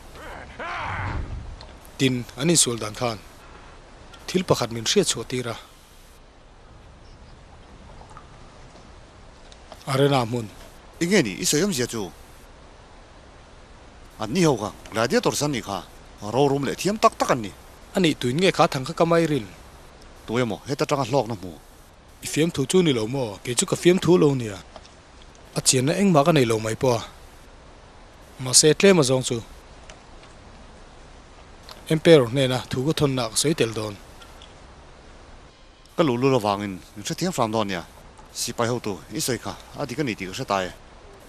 Tin, an insual dan khan thil pakhat min hriat chhuah tir a. Arena hmun. Enge ni i sawi awmzia chu? An ni ho kha gladiators an nih kha, rorum leh thiam tak tak an ni. A nih tuin nge kha thang kha ka mai rin? Tu emaw heta tanga hlawkna hmu. I fiamthu chu ni lo maw? Kei chu ka fiamthu lo nia. A chianna engmah ka nei lo mai pawh a. Mahse tlem a zawng chu Emperor hnena thu ka thawnna ka sawi tel dawn. Ka luh lul avangin min hrethiam hram dawn nia. Sipai hotu i sawi kha a dik a ni tih ka hre ta e.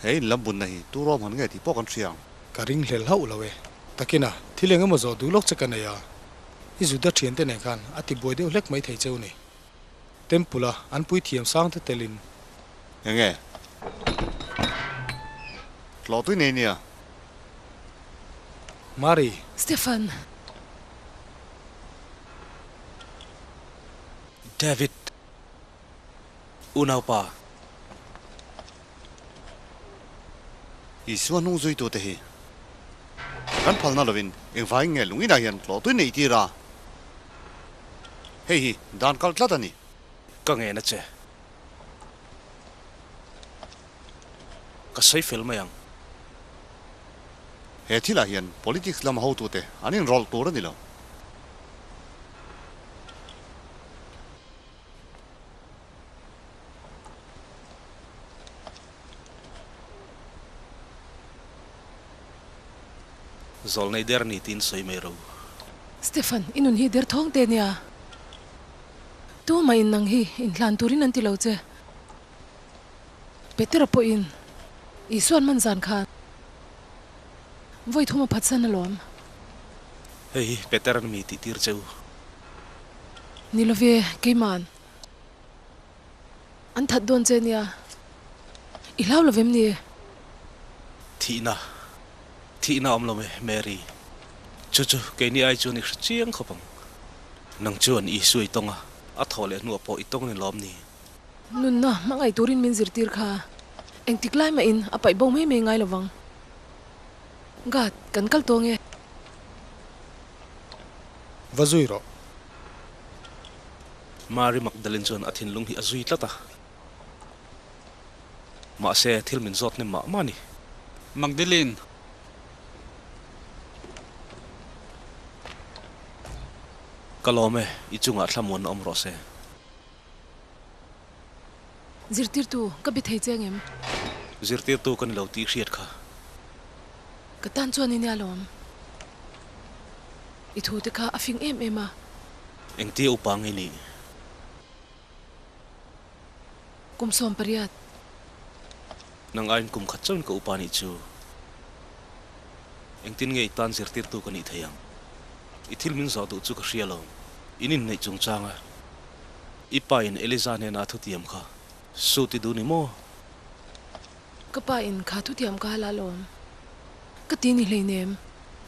He in lam bunna hi tu ruahman nge tih pawh kan hria ang. Ka ring hlel hauh lo e. Takina, thil eng emaw zawh duh lawk che ka nei a. I Juda thiante nen khan a ti buai deuh hlek mai thei cheu ni. Temple-a an puithiam sang te telin. Eng nge? Hlawh tui nei nia. Mari. Stefan. David, unaupa. Isua hnung zuitute hi kan phalna lovin engvangin nge lunginah hian tlawhtui neih tir a? Hei hi dan kal tlat a ni. Ka ngen a che. Ka sawi fel mai ang. He thilah hian politics lama hotute an inrawlh tur a ni lo. Zawlnei der ni tiin sawi mai ro. Stefan, i nun hi der thawng te nia. Tumah in nang hi inhlan turin an ti lo che. Petera pawhin Isuan man zan khan vawi thum a phatsan alawm. Hei hi Petera'n mi tih tir che u. Ni love, keima'n an that dawn che nia. I hlau lovem ni? Thihna, thihna awm lo e, Mary. Chu chu keini ai chuan i hre chiang khawp ang. Nang chuan Isua i tawng a, a thawh leh hnuah pawh i tawng ni lawm ni? Nunna hmangaih turin min zirtir kha engtik lai mahin a paih bo mai mai ngai lo vang. God, kan kal tawng e. Va zui rawh. Mary Magdalene chuan a thinlung hi a zui tlat a. Mahse, thil min zawt nem mah mah a ni. Magdalene. Ka lawm e, i chungah thlamuan awm rawh se. Zirtirtu, ka be thei che ngem? Zirtirtu ka ni lo tih hriat kha. Ka tan chuan i nia lawm. I thu te kha a fing em em a. Engtia upa nge nih? Kum 18. Nang aiin kum khat chauhin ka upa nih chu. Engtin nge i tan zirtirtu ka nih thei ang? I thil min zawh duh chu ka hria lo. In inneih chungchanga i pa in Eliza hnena a thutiam kha suit i duh ni maw? Ka pa in kha thutiam ka hala alawm. Ka ti ni hleinem.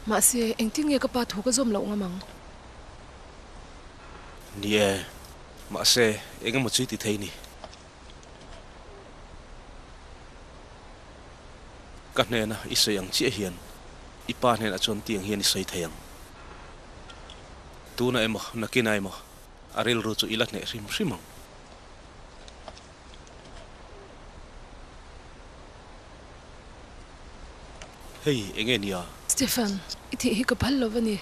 Mahse, engtin nge ka pa thu ka zawm loh ngam ang? Ni e, mahse, eng emaw chu i ti thei ni. Ka hnena i sawi ang chiah hian i pa hnenah chuan tiang hian i sawi thei ang. Tuna emaw, nakina emaw a rilru chu i la hneh hrim hrim ang. Hei, enge nia? Stefan, i thih hi ka phal lo va ni.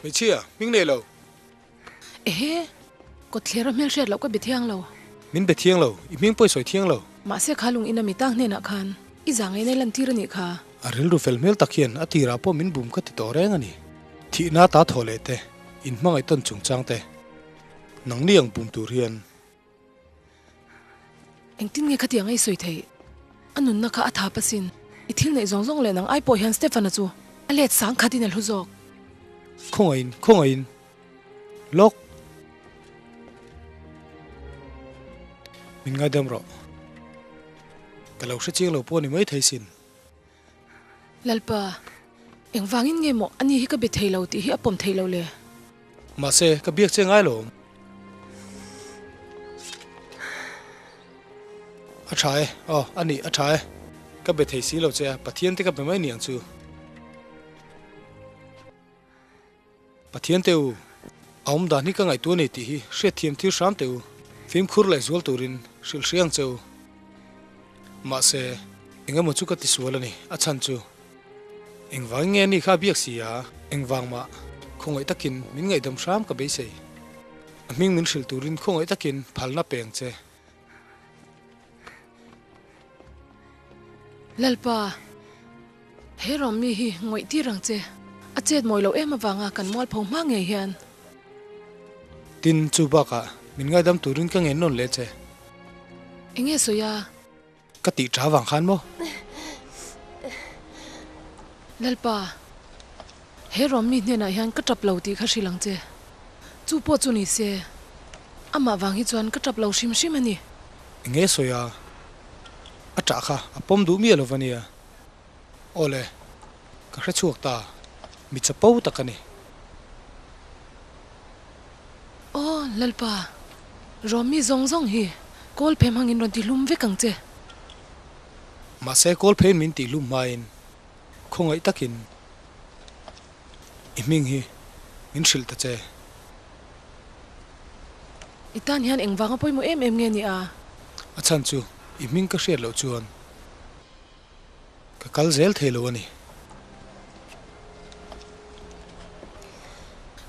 Hmeichhia, hming nei lo. Ehe, kawtthler a hmelhriat loh ka be thiang lo. Min be thiang lo, i hming pawh i sawi thiang lo. Mahse kha lung ina mi tang hnenah khan i zah ngei nei lantir a nih kha. A rilru fel hmel tak hian a tirah pawh min bum ka ti tawh reng a ni. Thihna ta thaw leh te, in hmangaih tawn chungchang te, nangni ang bum tur hian. Engtin nge khatiang a i sawi theih? A nunna kha a thap asin. I thil neih zawng zawng leh nang ai pawh hian Stefan-a chu a let sang khatin a hlu zawk. Khawngaihin, khawngaihin. Lawk. Min ngaidam rawh. Ka lo hre chiang lo pawh a ni mai thei sin. Lalpa, engvangin nge maw ani hi ka be thei lo tih hi a pawm thei lo le? Mahse, ka biak che ngai lo. A tha e, aw, a nih, a tha e. Ka be thei si lo che a, Pathian te ka be mai niang chu. Pathian te u, a awm dan hi ka ngaihtuah a ni tih hi hriatthiam thil hram teh u, fimkhur leh zual turin hrilh hria ang che u. Mahse, engemaw chu ka tisual a ni, a chhan chu. Engvang nge ni kha biak si a? Engvang mah, khawngaih takin min ngaihdam hram ka beisei. A hming min hrilh turin khawngaih takin phalna pe ang che. Lalpa, he rawm mi hi ngawih tir ang che. A chet mawi loh em avanga kan mualpho hma ngei hian. Tin, chu bakah min ngaidam turin ka ngen nawn leh che. Enge sawi a? Ka tih tha vang khan maw? Lalpa, he rawm mi hnenah hian ka tap lo tih kha hrilh ang che. Chu pawh chu ni se, amah vang hi chuan ka tap lo hrim hrim a ni. Enge sawi a? A ṭah kha a pawm duh miah lo va nia. Aw le, ka hre chhuak ta, mi chapo tak a ni. Aw Lalpa, Rawmi zawng zawng hi kawl phem hangin rawn tihlum vek ang che. Mahse kawl phein min tihlum hmain khawngaih takin i hming hi min hrilh ta che. I tan hian engvanga pawimawh em em nge ni a? A chhan chu i hming ka hriat loh chuan ka kal zel thei lo a ni.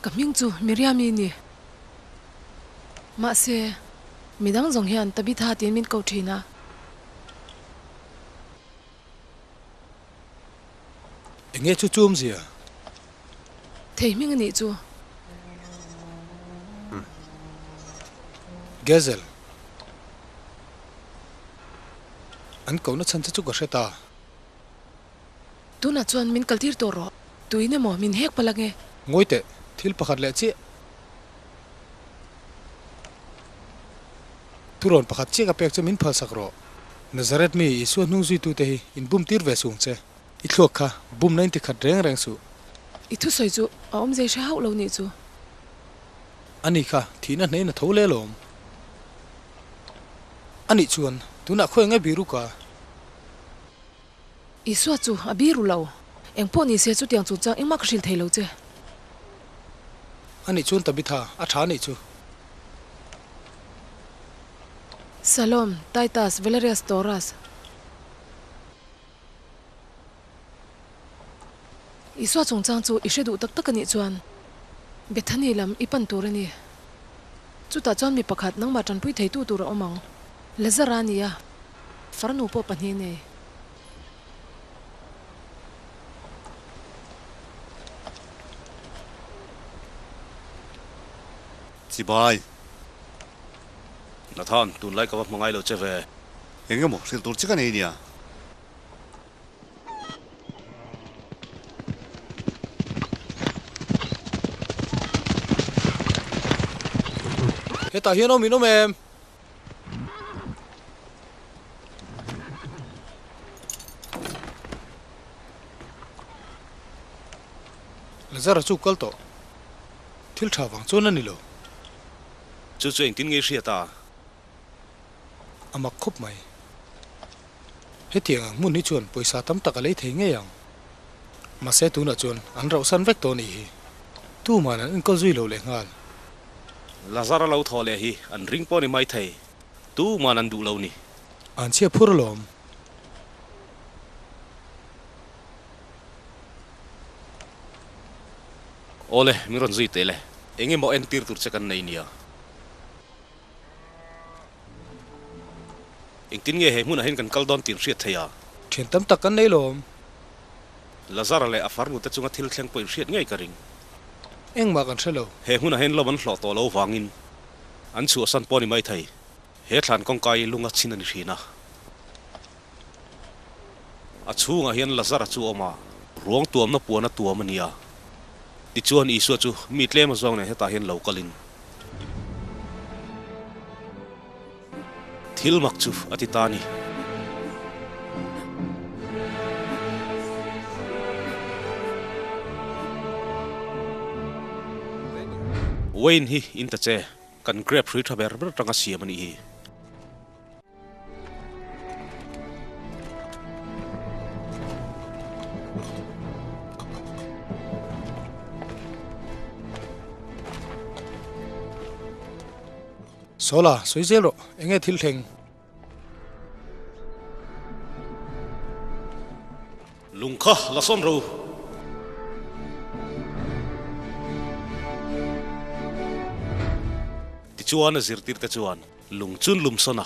Ka hming chu Miriami ni. Mahse, midang zawng hian Tabitha tiin min ko thin a. Enge chu chumzia? Thei hming a nih chu. Gezel. An kohna chhan che chu ka hre ta. Tunah chuan min kaltir tawh rawh. Tuin emaw min hek palh ange. Ngawi teh, thil pakhat leh chiah. Thurawn pakhat chiah ka pek chu min phalsak rawh. Nazareth mi Isua hnung zuitute hi in bum tir ve sung che. I thluak kha bumna in ti khat reng reng suh. I thusawi chu a awm zei hre hauh lo nih chu. Ani kha thihna hnein a tho le lawm. Anih chuan tunah khawi nge biru ka? Isua chu a biru lo. Engpawh ni se chutiang chungchang engmah ka hrilh thei lo che. Anih chuan Tabitha a tha anih chu. Salom, Titus, Valerius Taurus. Isua chungchang chu i hre duh tak tak a nih chuan Bethany lam i pan tur a ni. Chutah chuan mi pakhat nangmah tanpui theitu tur a awm ang. Lazara a ni a, farnu pawh pahnih nei. Chibai. Nathan, tunlai ka va hma ngai lo che ve. Eng emaw hrilh tur che ka nei nia. Hetah hian awm in awm em? Lazara chu kal tawh. Thil tha vang chuan a ni lo. Chu chu engtin nge i hriat a? A mak khawp mai. Hetiang ang hmun hi chuan pawisa tam tak a lei thei ngei ang. Mahse tunah chuan an rauhsan vek tawh a nih hi. Tuman an enkawl zui lo leh nghal. Lazara lo thaw leh hi an ring pawh ni mai thei. Tuman an duh lo ni. An chhia phur alawm. Awle, min rawn zui teh le. Engemaw entir tur che kan nei nia. Engtin nge he hmunah hian kan kal dawn tih an hriat thei a? Thian tam tak kan nei lawm. Lazara leh a farnute chunga thil thleng pawh in hriat ngei ka ring. Engmah kan hre lo. He hmunah hian lawm an hlawh tawh lo vangin an chhuahsan pawh a ni mai thei. He thlan kawngka hi lunga chhin a ni thin a. A chhungah hian Lazara chu a awm a, ruang tuamna puan a tuam a ni a. Tichuan Isua chu mi tlem a zawng nen hetah hian lo kalin. Thil mak chu a ti ta a ni. Wayne hi in ta che, kan grape hrui tha ber ber atanga siam a nih hi. Sawla, sawi zel rawh, enge thil thleng? Lung kha la sawn ro. Tichuan a zirtirte chuan lung chun lum sawn a.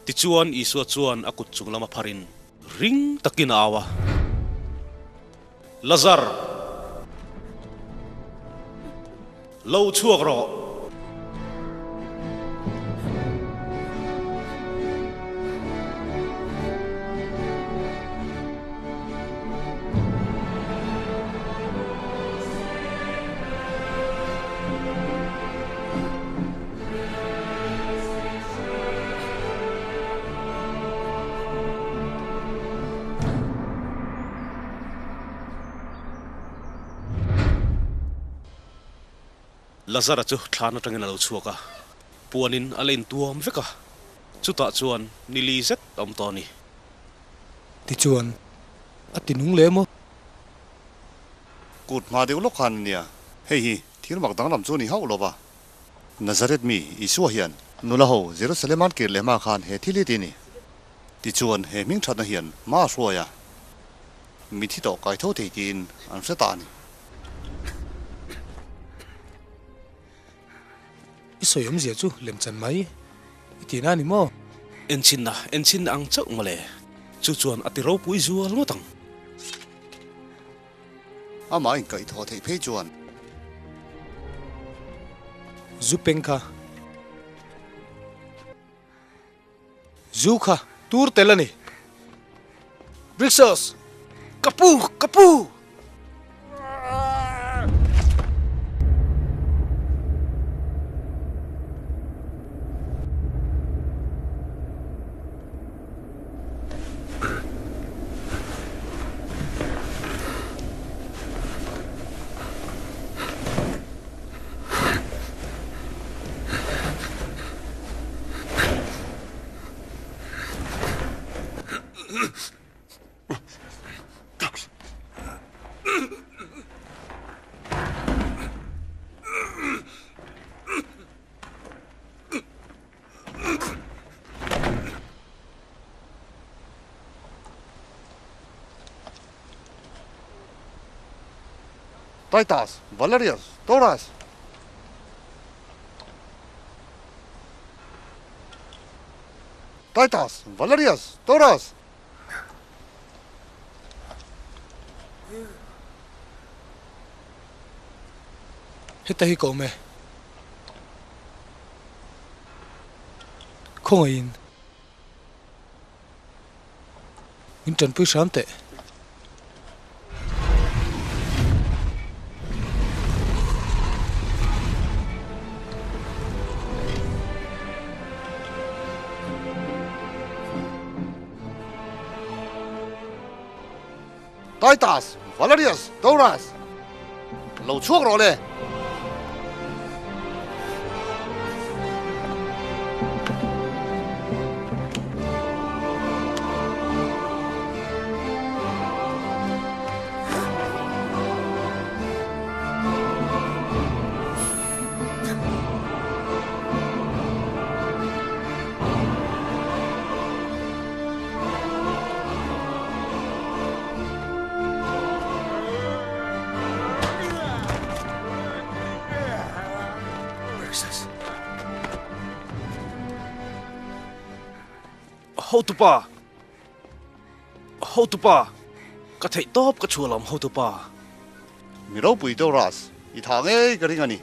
Tichuan, Isua chuan a kut chung lama pharin ring takin a au a, Lazar! Lo chhuak rawh! Lazara chu thlan atangin a lo chhuak a, puanin a la intuam vek a, chutah chuan ni li zet a awm tawh a ni. Tichuan, a ti nung leh maw? Kut hma deuh lawk khan a nia, hei hi thil mak danglam chu a ni hauh lo va. Nazareth mi Isua hian nula ho Jerusalem an kir leh hma khan he thil hi ti a ni. Tichuan, he hming thatna hian hma a hruai a, mithi tawh kai tho thei tiin an hre ta a ni. I sawi awmzia chu lem chan mai i tih na ni maw? Enchinna, enchinna ang chauh mawle. Chu chuan a ti ropui zual ngawt ang. Amah inkaihthawh theih phei chuan. Zu peng kha. Zu kha tur tel a ni. Brixos! Ka pu! Ka pu! Titus, Valerius, Taurus. Titus, Valerius, Taurus. Heta hi ka awm e. Khawngaihin min tanpui hram teh. Titus, Valerius, Taurus, lo chhuak rawh le! Hotupa! Hotupa! Ka theih tawp ka chhuah lam hotupa. Mi ropui deuh ras, i tha ngei ka ring a ni.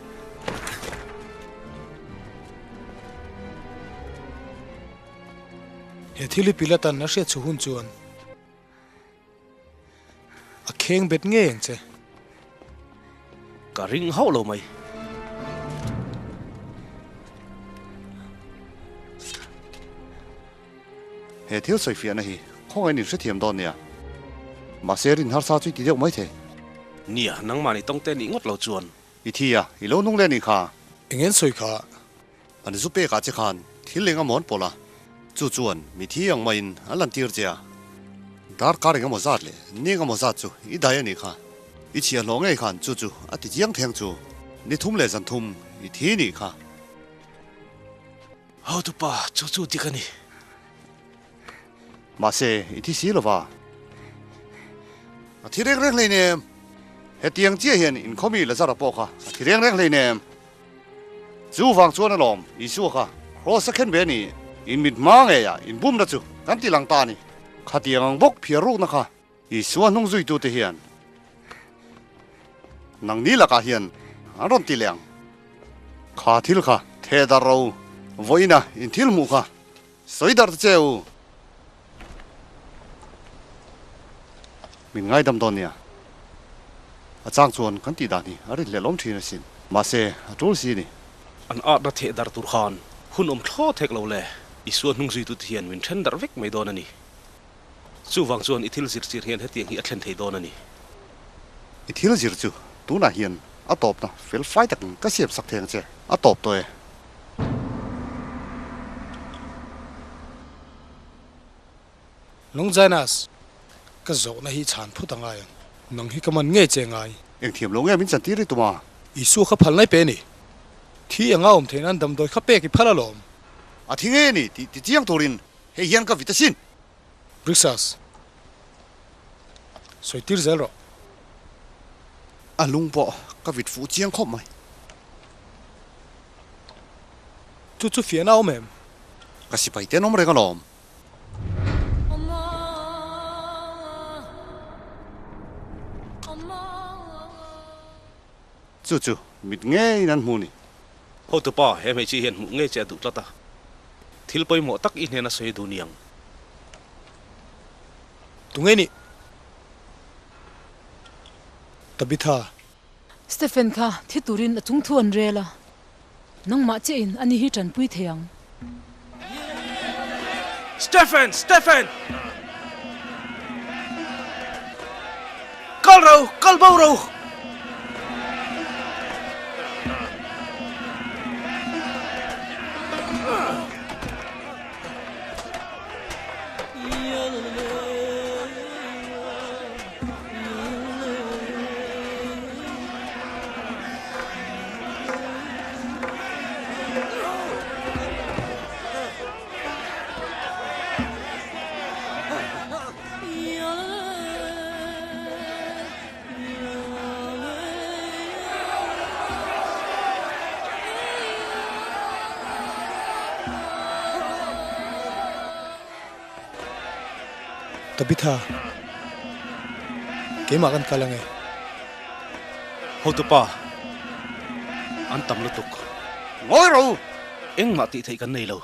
He thil hi Pilatan a hriat chhu hun chuan a kheng bet ngei ang che. Ka ring hauh lo mai. He thil sawifiahna hi khawngaih in hrethiam dawn nia. Mahse rin harsa chu i ti deuh mai thei. Nia, nangmahni tawngte nih ngawt lo chuan. I thi a, i lo nung leh nih kha. Eng en sawi kha? An zu pekah che khan thil eng amaw an pawlh a, chu chuan mithi ang maiin an lantir che a. Darkar eng emaw zat leh ni eng emaw zat chu i dai a nih kha. I chhiah hlawh ngei khan chu chu a ti chiang theng chu. Ni thum leh zan thum i thi nih kha. Hotupa, chu chu dik a ni. Mahse, i thi si lova. A thi reng reng hleinem. Hetiang chiah hian inkhawmi Lazara pawh kha a thi reng reng hleinem. Chu vang chuan alawm Isua kha Kraws a khen ve a ni. In mit hma ngeiah inbumna chu kan ti lang ta a ni. Khatiang ang bawk phiar rukna kha Isua hnung zuitute hian nangni lakah hian an rawn ti leh ang. Kha thil kha theh dar ro vawiina in thil hmuh kha sawi dar ta che u. Min ngaidam dawn nia. A chang chuan kan tih dan hi a rin hlelawm thin asin. Mahse, a tul si ni. An atna theh dar tur khan hun awm thlawt hek lo le. Isua hnung zuitute hian min then darh vek mai dawn a ni. Chuvang chuan i thil zirchir hian hetiang hi a thlen thei dawn a ni. I thil zir chu tunah hian a tawpna fel fai takin ka siam sak thei ang che. A tawp tawh e. Longinus, ka zawhna hi chhan phut a ngai ang. Nang hi ka man ngei che ngai. Eng thiam lo nge min chantir i tum a? Isua kha phal nai pe ni. Thi anga awm theih nan damdawi kha pek i phal alawm. A thi ngei a ni tih ti chiang turin hei hian ka vit asin. Brixas, sawi tir zel rawh. A lung pawh ka vit fuh chiang khawp mai. Chu chu fiahna awm em? Ka sipai te an awm reng alawm. Chu chu mit ngeiin an hmu ni. Hotupa, he hmeichhia hian hmuh ngei che a duh tlat a. Thil pawimawh tak i hnena sawi duh niang. Tunge nih? Tabitha. Stephen kha thi turin a chung thu an rel a, nangmah chiahin ani hi tanpui thei ang. Stephen! Stephen! Kal ro! Kal bo ro! Tabitha, keimah kan kal ange. Hotupa, an tam lutuk. Ngawi ro! Engmah tih theih kan nei lo.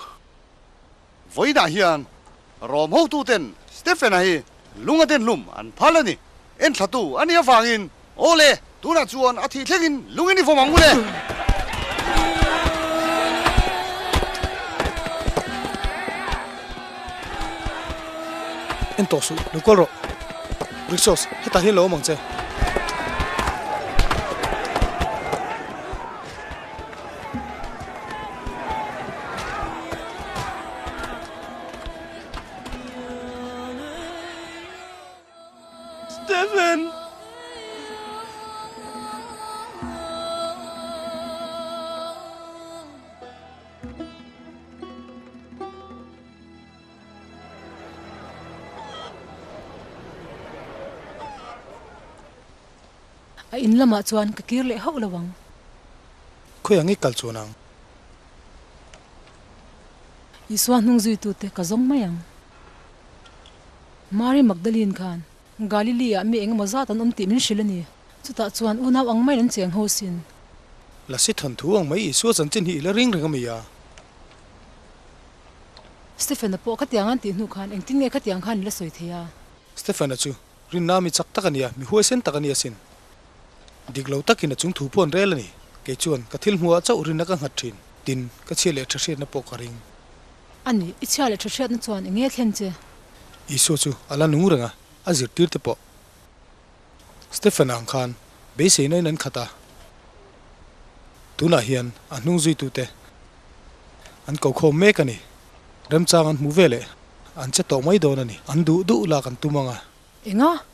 Vawiinah hian Rom hotuten Stephen-a hi lung a den hlum an phal a ni. Enthlatu a nih avangin, Aw le, tunah chuan a thih thlengin lungin i vawm ang u le! En tawh suh, lo kual rawh. Rixos, hetah hian lo awm ang che. Stephen! A in lamah chuan ka kir leh hauh lo ang. Khawi ang i kal chuan ang? Isua hnung zuitute ka zawng mai ang. Mary Magdalene khan Galilee-ah mi engemaw zat an awm tih min hrilh a ni. Chutah chuan unau ang maiin an cheng ho sin. Lasi thawnthu ang mai Isua chanchin hi i la ring reng a mi a? Stephen-a pawh khatiang an tih hnu khan engtin nge khatiang khan i la sawi thei a? Stephen-a chu rinna mi chak tak a nia, mi huaisen tak a ni asin. Dik lo takin a chung thu pawh an rel a ni. Kei chuan ka thil hmuhah chauh rinna ka nghat thin. Tin, ka chhia leh tha hriatna pawh ka ring. A ni, i chhia leh tha hriatna chuan eng nge thlen che? Isua chu a la nung reng a, a zirtir te pawh. Stephen ang khan beiseina in an khat a. Tunah hian a hnung zuitute an ko khawm mek a ni. Remchang an hmu veleh an che tawh mai dawn a ni. An duh duh lak an tum ang a. Enga?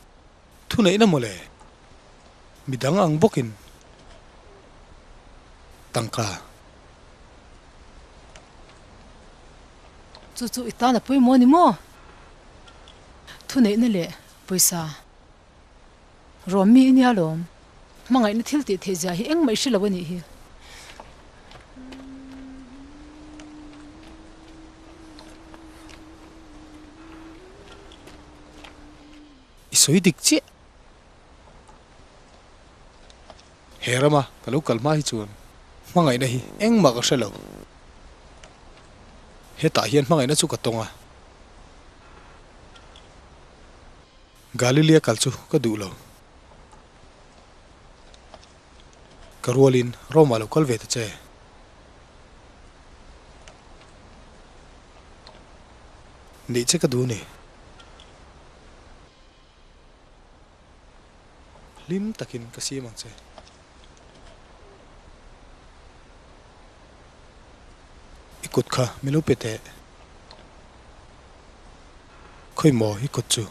Thuneihna mawle, midang ang bawkin tangka. Chu chu i tan a pawimawh a ni maw? Thuneihna leh pawisa rawm mi i nia lawm. Hmangaihna thil tih theih zia hi engmah i hre lo a nih hi. I sawi dik chiah. He rama ka lo kal hma hi chuan Hmangaihna hi engmah ka hre lo. Hetah hian hmangaihna chu ka tawng a. Galilea kal chu ka duh lo. Ka rualin Rome ah lo kal ve ta che. Neih che ka duh a ni. Hlim takin ka siam ang che. I kut kha min lo pe teh. Khawi maw i kut chu?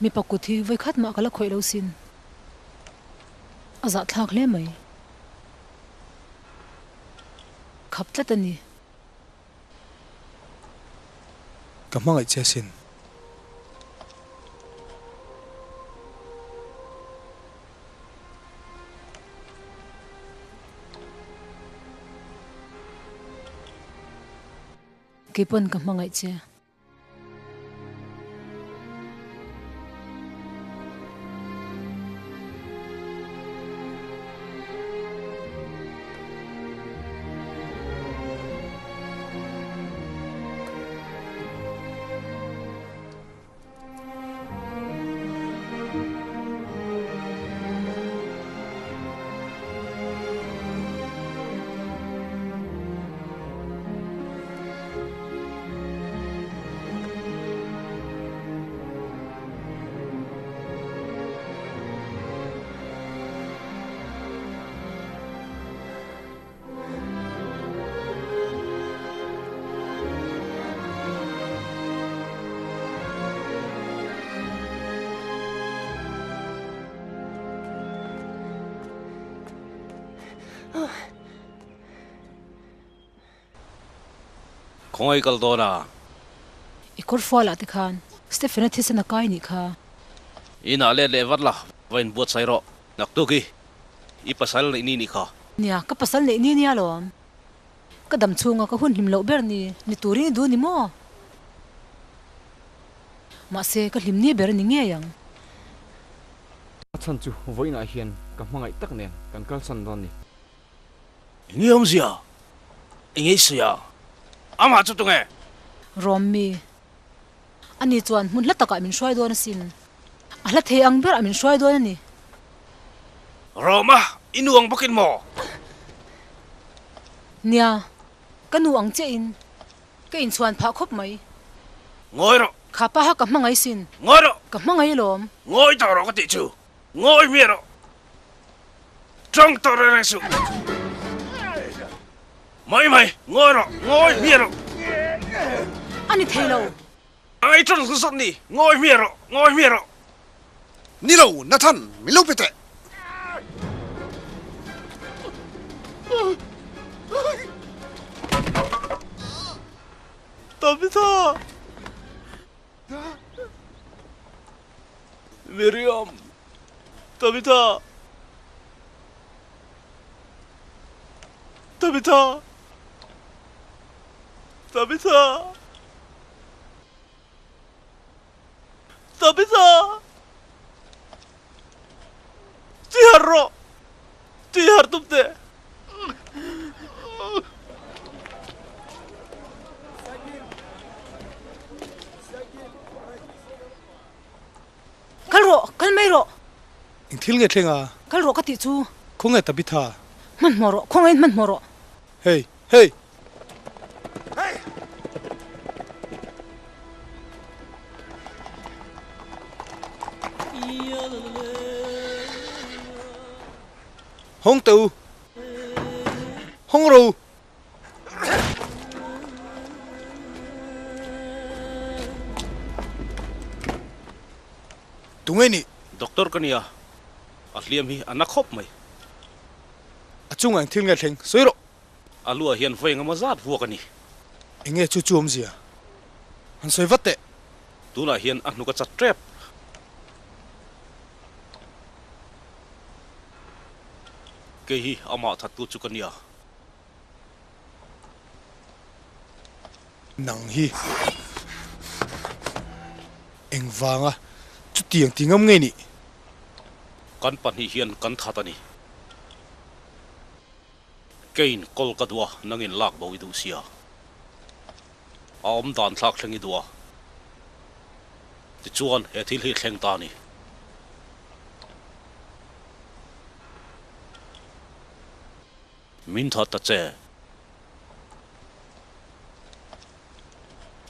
Mipa kut hi vawikhat mah ka la khawih lo sin. A zahthlak hle mai. Khap tlat a ni. Ka hmangaih che asin. Keipawn ka hmangaih che. Khawngaih kal dawn a. I kawr fualah te khan Stephen-a thisen a kai nih kha. Inah let leh vat la, va inbuatsaih rawh. Naktuk i i pasal neih ni nih kha. Nia, ka pasal neih ni nia lawm. Ka dam chhunga ka hun hlim loh ber ni, ni turin i duh ni maw? Mahse, ka hlim ni ber a ni ngei ang. A chhan chu vawiinah hian ka hmangaih tak nen kan kalsan dawn ni. Enge awmzia? Enge i sawi a? Amah chu tunge? Rawmmi, Ani chuan hmun hla takah min hruai dawn asin. A hla thei ang berah min hruai dawn a ni. Roma, i nu ang bawkin maw? Nia, ka nu ang chiahin ka inchhuan phah khawp mai. Ngawi rawh. Kha paha ka hmangaih sin. Ngawi rawh. Ka hmangaih alawm. Ngawi tawh rawh ka tih chu. Ngawi miah rawh. Tawng tawh reng reng suh. Mai mai, ngawi rawh, ngawi hmiah rawh. A ni thei lo. Ai tawng chu zawt ni, ngawi hmiah rawh, ngawi hmiah rawh. Ni lo, Nathan, min lo pe teh. Tabitha! Miriam! Tabitha! Tabitha! Tabitha! Tabitha! Tihar rawh! Tihar tum teh! Kal rawh, kal mai rawh. Eng thil nge thleng a? Kal rawh ka tih chu. Khawnge Tabitha? Hmanhmawh rawh, khawngain hmanhmawh rawh. Hey, hey! Hawng teh u! Hawng rawh u! Tunge nih? Doctor ka nia, a hliam hi a na khawp mai. A chungah eng thil nge thleng? Sawi rawh! A luah hian vawi engemaw zat vuak a ni. Enge chu chu awmzia? Han sawi vat teh! Tunah hian a hnuk a chat tep. Kei hi amah thattu chu ka nia. Nang hi engvanga? Chutiang ti ngam ngei nih. Kan pahnih hian kan that a ni. Keiin kawl ka duh a, nangin lak bo i duh sia. A awm dan thlak thleng i duh a. Tichuan he thil hi thleng ta a ni. Min that ta che.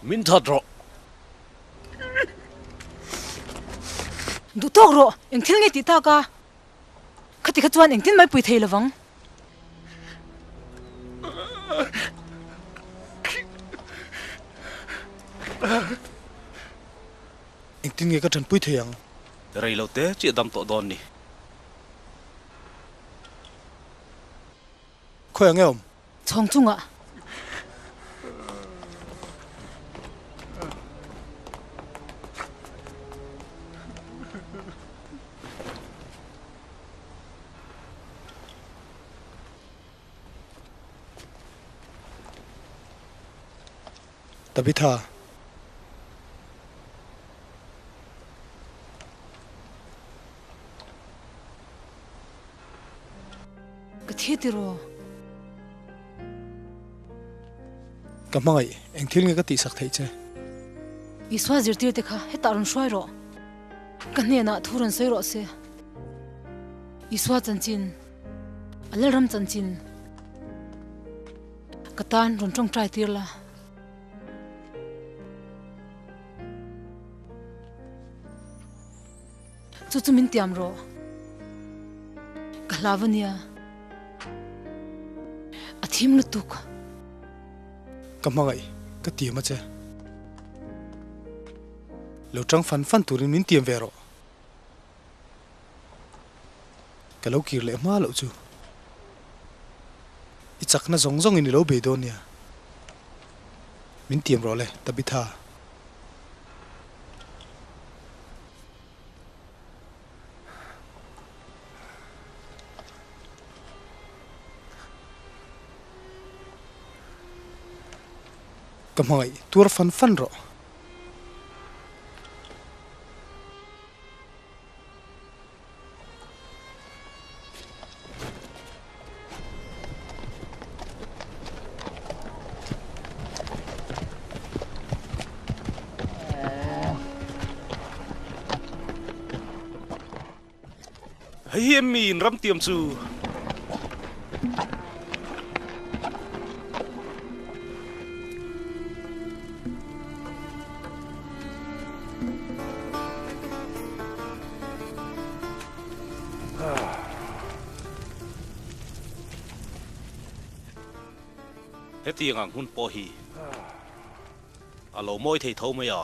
Min that rawh. Duh tawk rawh, eng thil nge tih tak a? Khati kha chuan engtin mai pui thei lovang. Engtin nge ka tanpui thei ang? Rei lo te chiah dam tawh dawn ni. Khawi ang e awm? Chhawng chungah. Tabitha. Ka thi tiraw? Ka hmangaih, eng thil nge ka tihsak theih che? Isua zirtir te kha hetah rawn hruai rawh. Ka hnenah thu rawn sawi rawh se. Isua chanchin, a Lalram chanchin ka tan rawn tawngtai tir la. Chu chu min tiam rawh. Ka hlau a nia. A thim lutuk. Ka hmangaih, ka tiam a che. Lo tang fan fan turin min tiam ve rawh. Ka lo kir leh hma loh chu. I chakna zawng zawngin i lo bei dawn nia. Min tiam rawh le, Tabitha. Ka hmangaih tuar fan fan rawh. Hei hi em mi in ram tiam chu? Hetiang ang hun pawh hi a lo mawi thei tho mai a.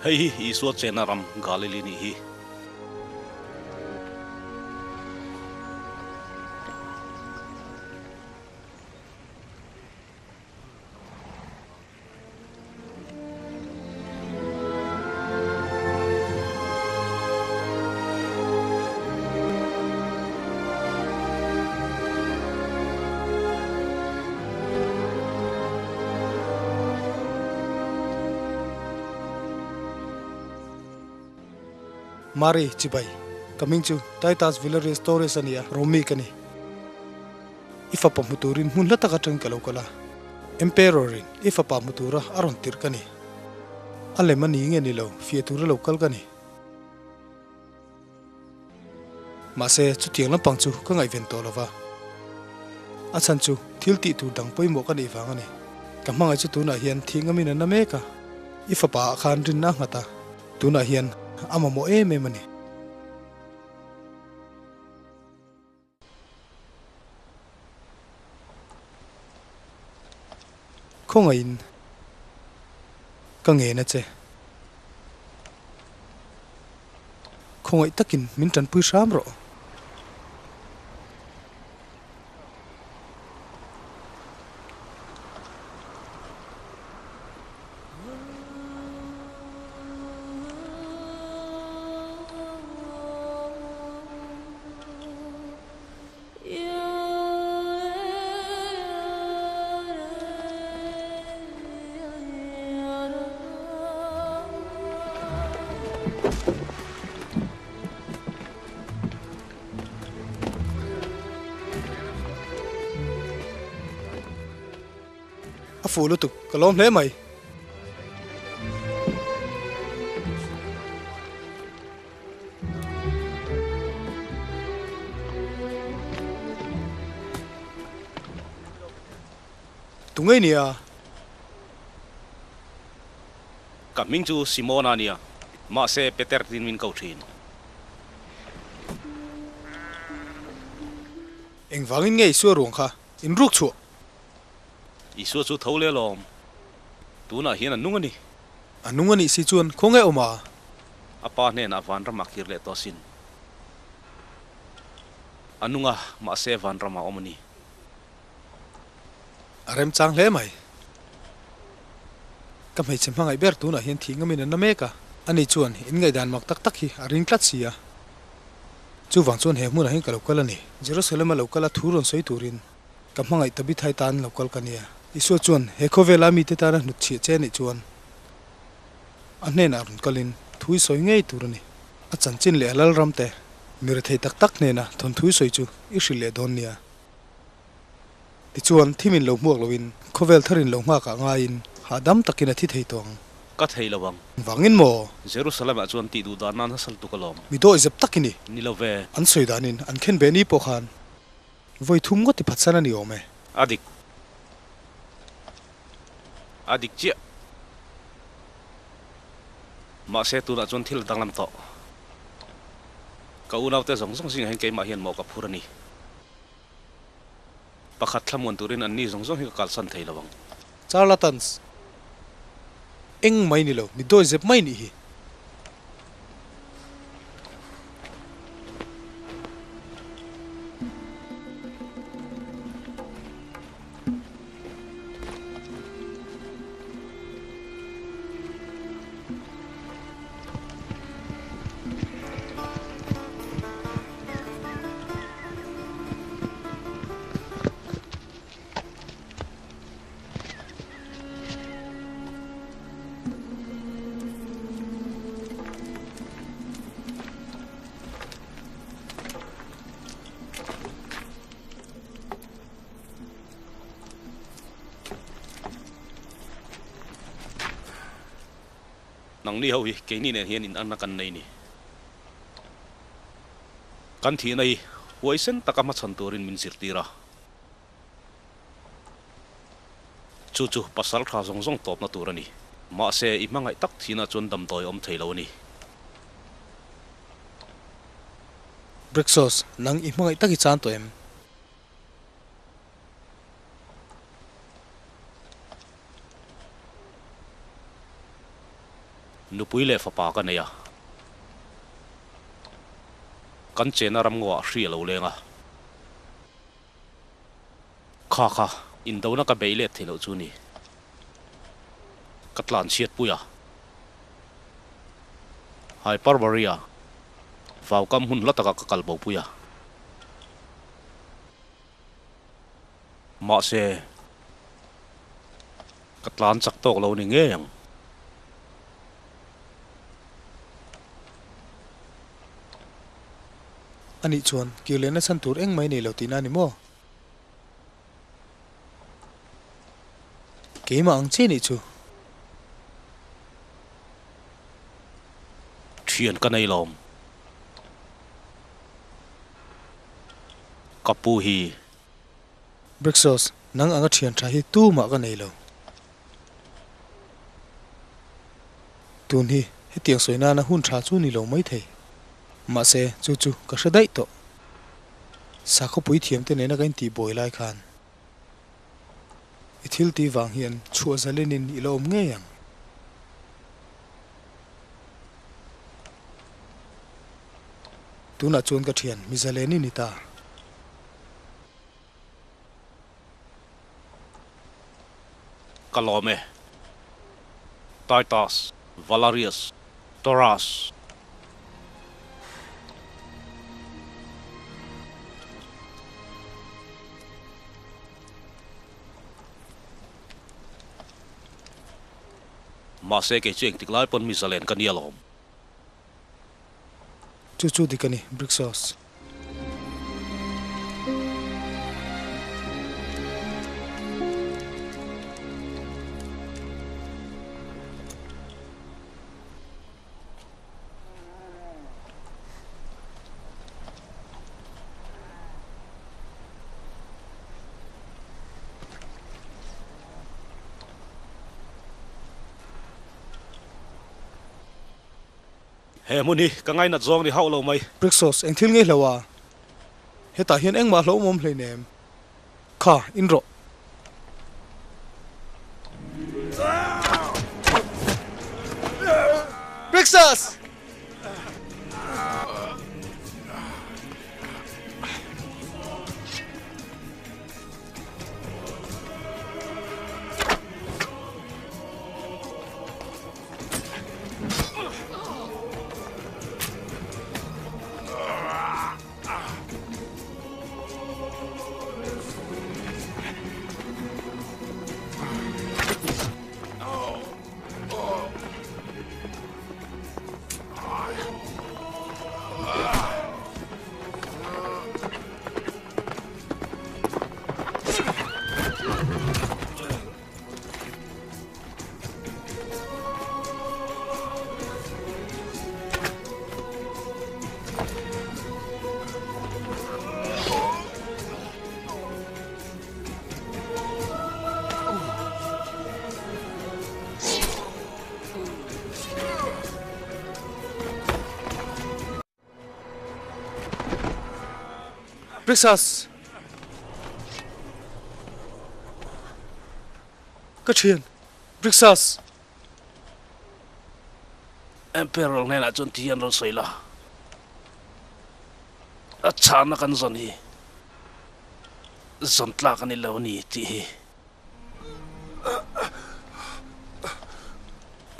Hei hi Isua chenna ram Galili nih hi. Mari, Chibai. Ka hming chu Titus Villarius Torres a ni a, Romi ka ni. I fapa hmu turin hmun hla tak atangin ka lo kal a. Emperor-in i fapa hmu tura a rawn tirh ka ni. A lem a ni nge ni lo, fiah tura lo kal ka ni. Mahse, chutiang lampang chu ka ngaihven tawh lo va. A chhan chu thil tih tur dang pawimawh ka neih vang a ni. Ka hmangaih chu tunah hian thih ngamin a na mek a. I fapa ah khan rinna a nghat a, tunah hian a mamawh em em a ni. Khawngaihin ka ngen a che. Khawngaih takin min tanpui hram rawh. A fuh lutuk, ka lawm hle mai. Tu ngei nia? Ka hming chu Simona nia, mahse Peter tiin min ko thin. Engvangin nge Isua ruang kha in ruk chhuah? Isua chu tho leh alawm. Tunah hian a nung a ni. A nung a nih si chuan khawnge awm a? A pa hnenah vanram a kir leh tawh asin. A nung a, mahse vanram a awm a ni. A remchang hle mai. Ka hmeichhe hmangaih ber tunah hian thih ngamin an na mek a. Ani chuan in ngaihdan mak tak tak hi a ring tlat si a. Chuvang chuan he hmunah hian ka lo kal a ni. Jerusalem a lo kal a thu rawn sawi turin. Ka hmangaih Tabithai tan lo kal ka nia. Isua chuan he khawvela mite tana hnutchhiah che anih chuan a hnenah rawn kalin thu i sawi ngei tur a ni. A chanchin leh a lalram te mi rethei tak tak hnena thawnthu i sawi chu i hrilh leh dawn nia. Tichuan, thimin lo hmuak loin khawvel tharin lo nghakah ngaiin hahdam takin a thi thei tawh ang. Ka thei lo ang. Vangin maw? Jerusalem-ah chuan tih duh dan nan hasal tuk alawm. Mi dawi zep tak i ni. Ni lo ve. An sawi danin an khen ve ni pawh khan Vawi thum ngawt i phatsan a ni awm e. A dik. A dik chiah. Mahse tunah chuan thil a danglam tawh. Ka unaute zawng zawng zingah hian keimah hian mawh ka phur a ni. Pakhat thlamuan turin anni zawng zawng hi ka kalsan thei lo ang. Charlatans. Eng mai ni lo, mi dawi zep mai nih hi. Nangni ho hi keini nen hian inanna kan nei ni. Kan thihna hi huaisen taka hmachhan turin min zirtir a. Chu chu pasal tha zawng zawng tawpna tur a ni. Mahse, i hmangaih tak thinah chuan damdawi awm thei lo a ni. Brexos, nang i hmangaih tak i chan tawh em? Nupui leh fapa ka nei a. Kan chena ramngaw ah hri a lo leng a. Kha kha, indona ka bei let thei loh chu ni. Ka tlan chhiat pui a. Hyperborea, vaukam hun hla takah ka kal bo pui a. Mahse, ka tlan chak tawk lo ni ngei ang. Anih chuan kir lehna chhan tur engmah i nei lo tihna a ni maw? Keimah ang che nih chu. Thian ka nei lawm. Ka pu hi. Brexos, nang anga thian tha hi tumah ka nei lo. Tun hi hetiang sawi nana hun tha chu ni lo maithei. Mahse, chu chu ka hre daih tawh. Sakhawpui thiamte nena ka intih buai lai khan. I thil tih vang hian chhuah zalenin i la awm ngei ang. Tunah chuan ka thian mi zalen i ni ta. Ka lawm e. Titus Valerius Taurus. Mahse kei chu engtik lai pawn mi zalen ka nia lawm. Chu chu dik a ni, Brixos. He hmun hi ka ngainat zawng ni hauh lo mai. Brixos, eng thil ngei hlo a? Hetah hian engmah hlauhawm hleinem. Kha, in rawh. Brixos! Brixas! Ka thian, Brixas! Emperor hnenah chuan ti hian rawn sawi la, A chhana kan zawn hi zawn tlak a ni lo a ni tih hi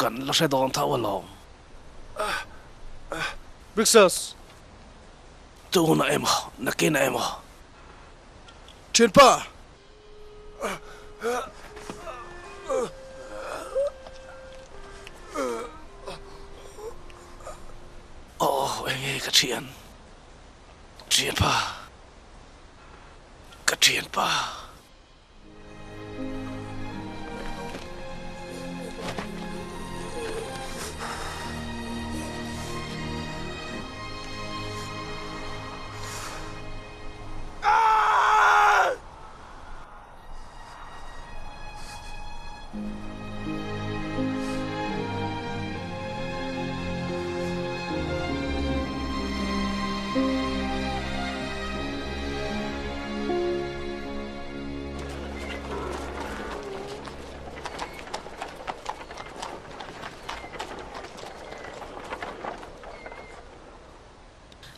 kan la hre dawn tho alawm. Brixas! Tunah emaw, nakinah emaw. Thianpa! Aw, enge ka thian? Thianpa! Ka thianpa!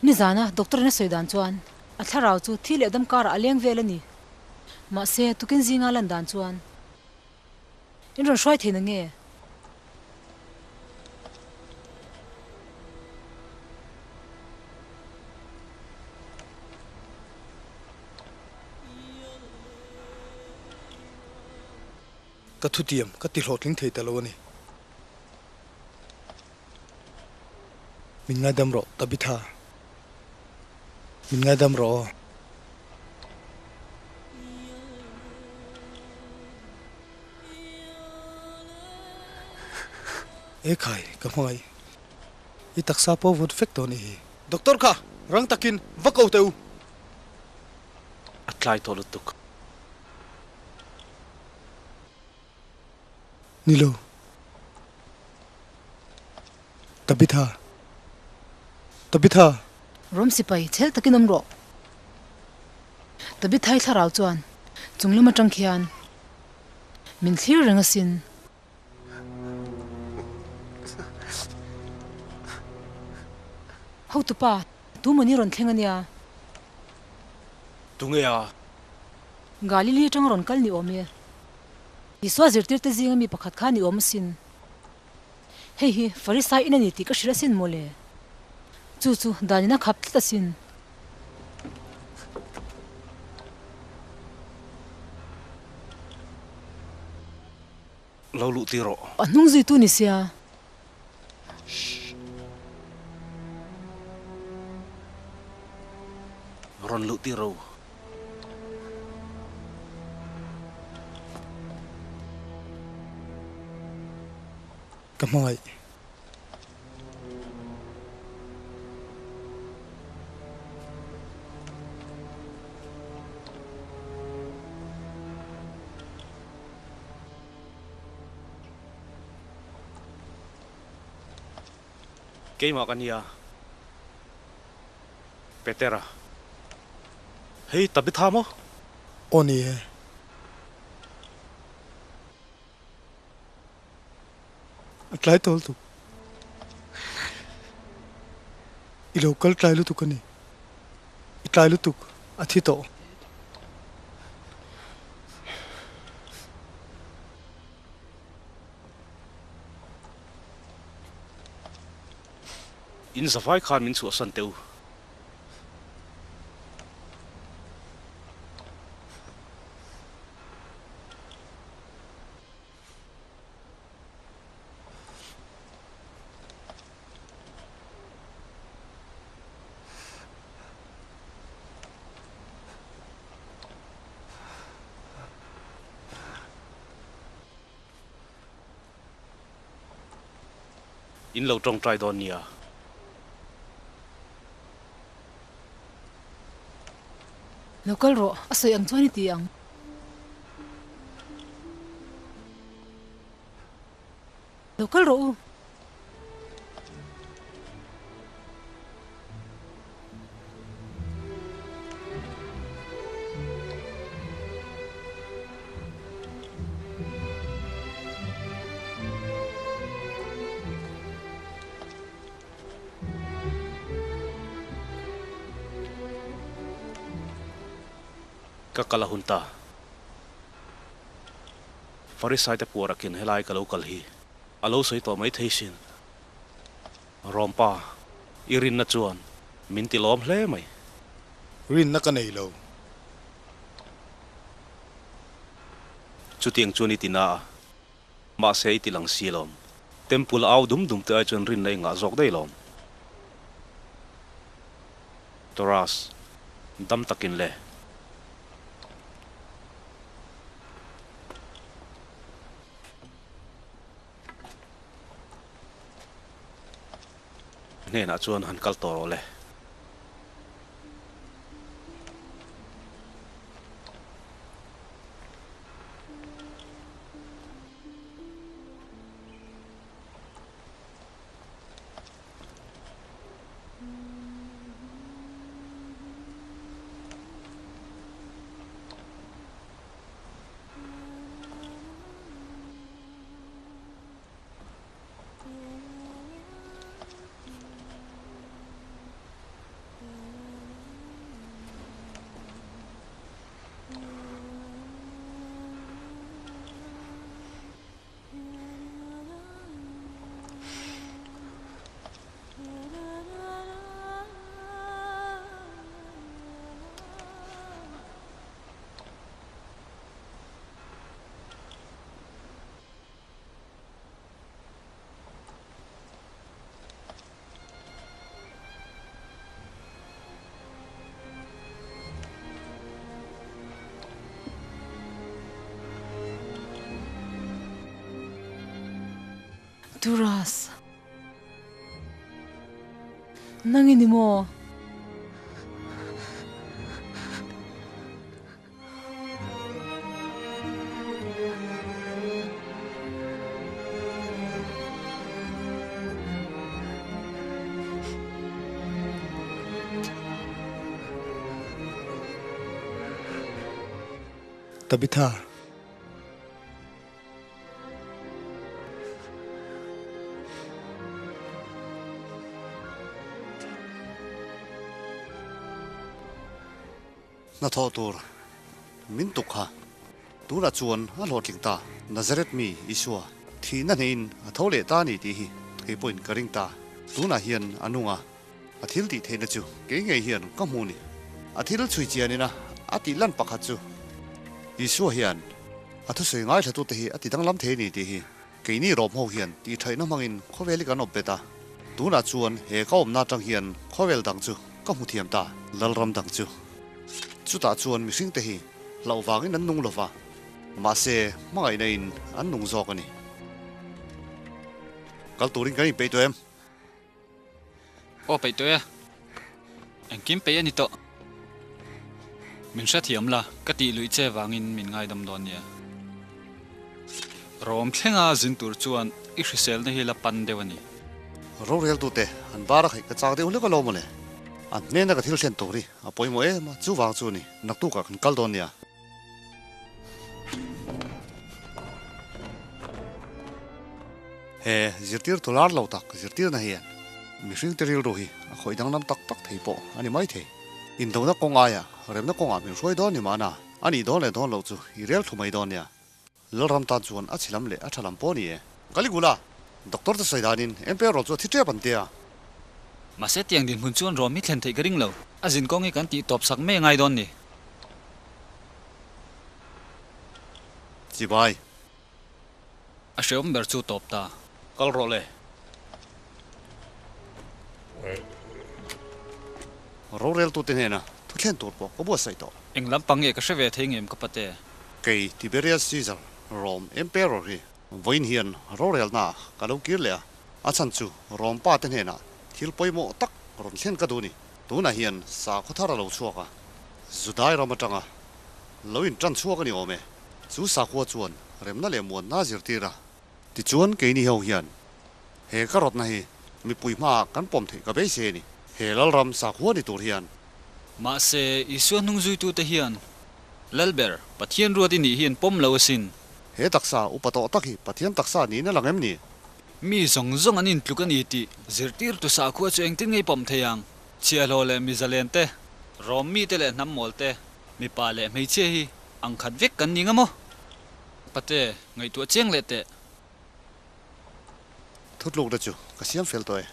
Nizana doctor in a sawi dan chuan a thlarau chu thi leh dam karah a leng vel a ni. Mahse tukin zinga lan dan chuan in rawn hruai thei na nge? Ka thutiam ka ti hlawhtling thei ta lo a ni. Min ngaidam rawh Tabitha. Min ngaidam rawh aw. E khai, ka hmangaih. I taksa pawh vut vek tawh anih hi. Doctor kha rang takin va ko teh u. A tlai tawh lutuk. Ni lo. Tabitha. Tabitha! Rom sipai chhel takin awm rawh. Tabithai thlarau chuan chung lam atang khian. Min thlir reng asin. Hotupa, tu mawni rawn thleng ania? Tunge a? Galili atanga rawn kal ni awm e. Isua zirtirte zinga mi pakhat kha ni awm asin. Hei hi Farisai in a ni tih ka hrilh asin mawle. Chu chu danin a khap tlat asin. Lo luh tir rawh. A hnung zuitu ni sia. Rawn luh tir ro. Ka hmangaih. Keimah ka nia. Petera. Hei Tabitha maw? Aw ni e. A tlai tawh lutuk. I lo kal tlai lutuk a ni. I tlai lutuk a thi tawh. In zavai khan min chhuahsan teh u. In lo tawngtai dawn nia. Lo kal rawh, a sawi ang chuan i ti ang. Lo kal rawh u. Ka kal a hun ta. Farisai te puar akin helai ka lo kal hi a lo sawi tawh mai thei sin. Rawmpa, i rinna chuan min ti lawm hle mai. Rinna ka nei lo. Chutiang chuan i ti na a, mahse i ti lang si lawm. Temple au dum dum te ai chuan rinna i ngah zawk daih lawm. Toras, dam takin le. Hnenah chuan han kal tawh rawh le. Duras. Nang i ni maw? Tabitha. Hnathawh tur min tuk kha tunah chuan a hlawhtling ta. Nazareth mi Isua thihna hneiin a tho leh ta a ni tih hi kei pawhin ka ring ta. Tunah hian a nung a, a thil tih theihna chu kei ngei hian ka hmu ni. A thil chhui chianina a tih lan pakhat chu Isua hian a thusawi ngaithlatute hi a ti danglam thei a ni tih hi Keini rawm ho hian tihṭhaihna hmangin khawvel hi kan awp bet a, tunah chuan he ka awmna aṭang hian khawvel dang chu ka hmu thiam ta, Lalram dang chu. Chutah chuan mihringte hi hlauh vangin an nung lova, mahse hmangaihna in an nung zawk a ni. Kal turin kan inpeih tawh em? Aw peih tawh e. Engkim peih a ni tawh. Min hrethiam la, ka tih luih che vangin min ngaidam dawn nia. Rawm thlenga zin tur chuan i hriselna hi la pan deuh a ni. Roreltute an bar a khaih ka chak deuh hlek alawm mawle. An hnena ka thil thlen tur hi a pawimawh em a, chuvang chu ni naktukah kan kal dawn nia. He zirtir tu lar lo tak zirtirna hian mihringte rilru hi a khawih danglam tak tak thei pawh a ni maithei. Indona kawng aia remna kawngah min hruai dawn ni mahna a nih dawn leh dawn loh chu i rel thu mai dawn nia. Lalram tan chuan a chhi lam leh a tha lam pawh a ni e. Caligula, Doctor te sawi danin Emperor chu a thi tep an tia. Mahse tiang dinhmun chuan rawm hi thlen theih ka ring lo. A zinkawng hi kan tih tawp sak mai a ngai dawn ni. Chibai. A hreawm ber chu tawp ta. Kal rawh le. Roreltute hnena thu thlen tur pawh ka buatsaih tawh. Eng lampang nge ka hre ve thei ngem ka pate? Kei Tiberius Caesar, Rome Emperor hi vawiin hian rorelna ka lo kir leh a, a chhan chu Rome pa te hnenah thil pawimawh tak rawn thlen ka duh ni. Tunah hian sakhaw thar a lo chhuak a, Judai ram atanga lo intan chhuak a ni awm e. Chu sakhua chuan remna leh muanna a zirtir a. Tichuan keini ho hian he ka rawtna hi mipui hmaah kan pawm theih ka beisei a ni. He Lalram sakhua ni tur hian. Mahse, Isua hnungzuitute hian Lalber, Pathian ruat i nih hi an pawm lo asin. He taksa upa tawh tak hi Pathian taksa niin a lang em ni? Mi zawng zawng an intluk a ni tih zirtirtu sakhua chu engtin nge i pawm thei ang? Chhiahhlawh leh mizalen te, Rom mite leh hnam mawl te, mipa leh hmeichhia hi ang khat vek kan ni nga maw? Pate, ngaihtuah chiang leh teh. Thutlukna chu ka siam fel tawh e.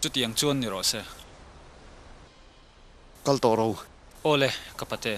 Chutiang chuan ni rawh se. Kal tawh ro. Awle, ka pate.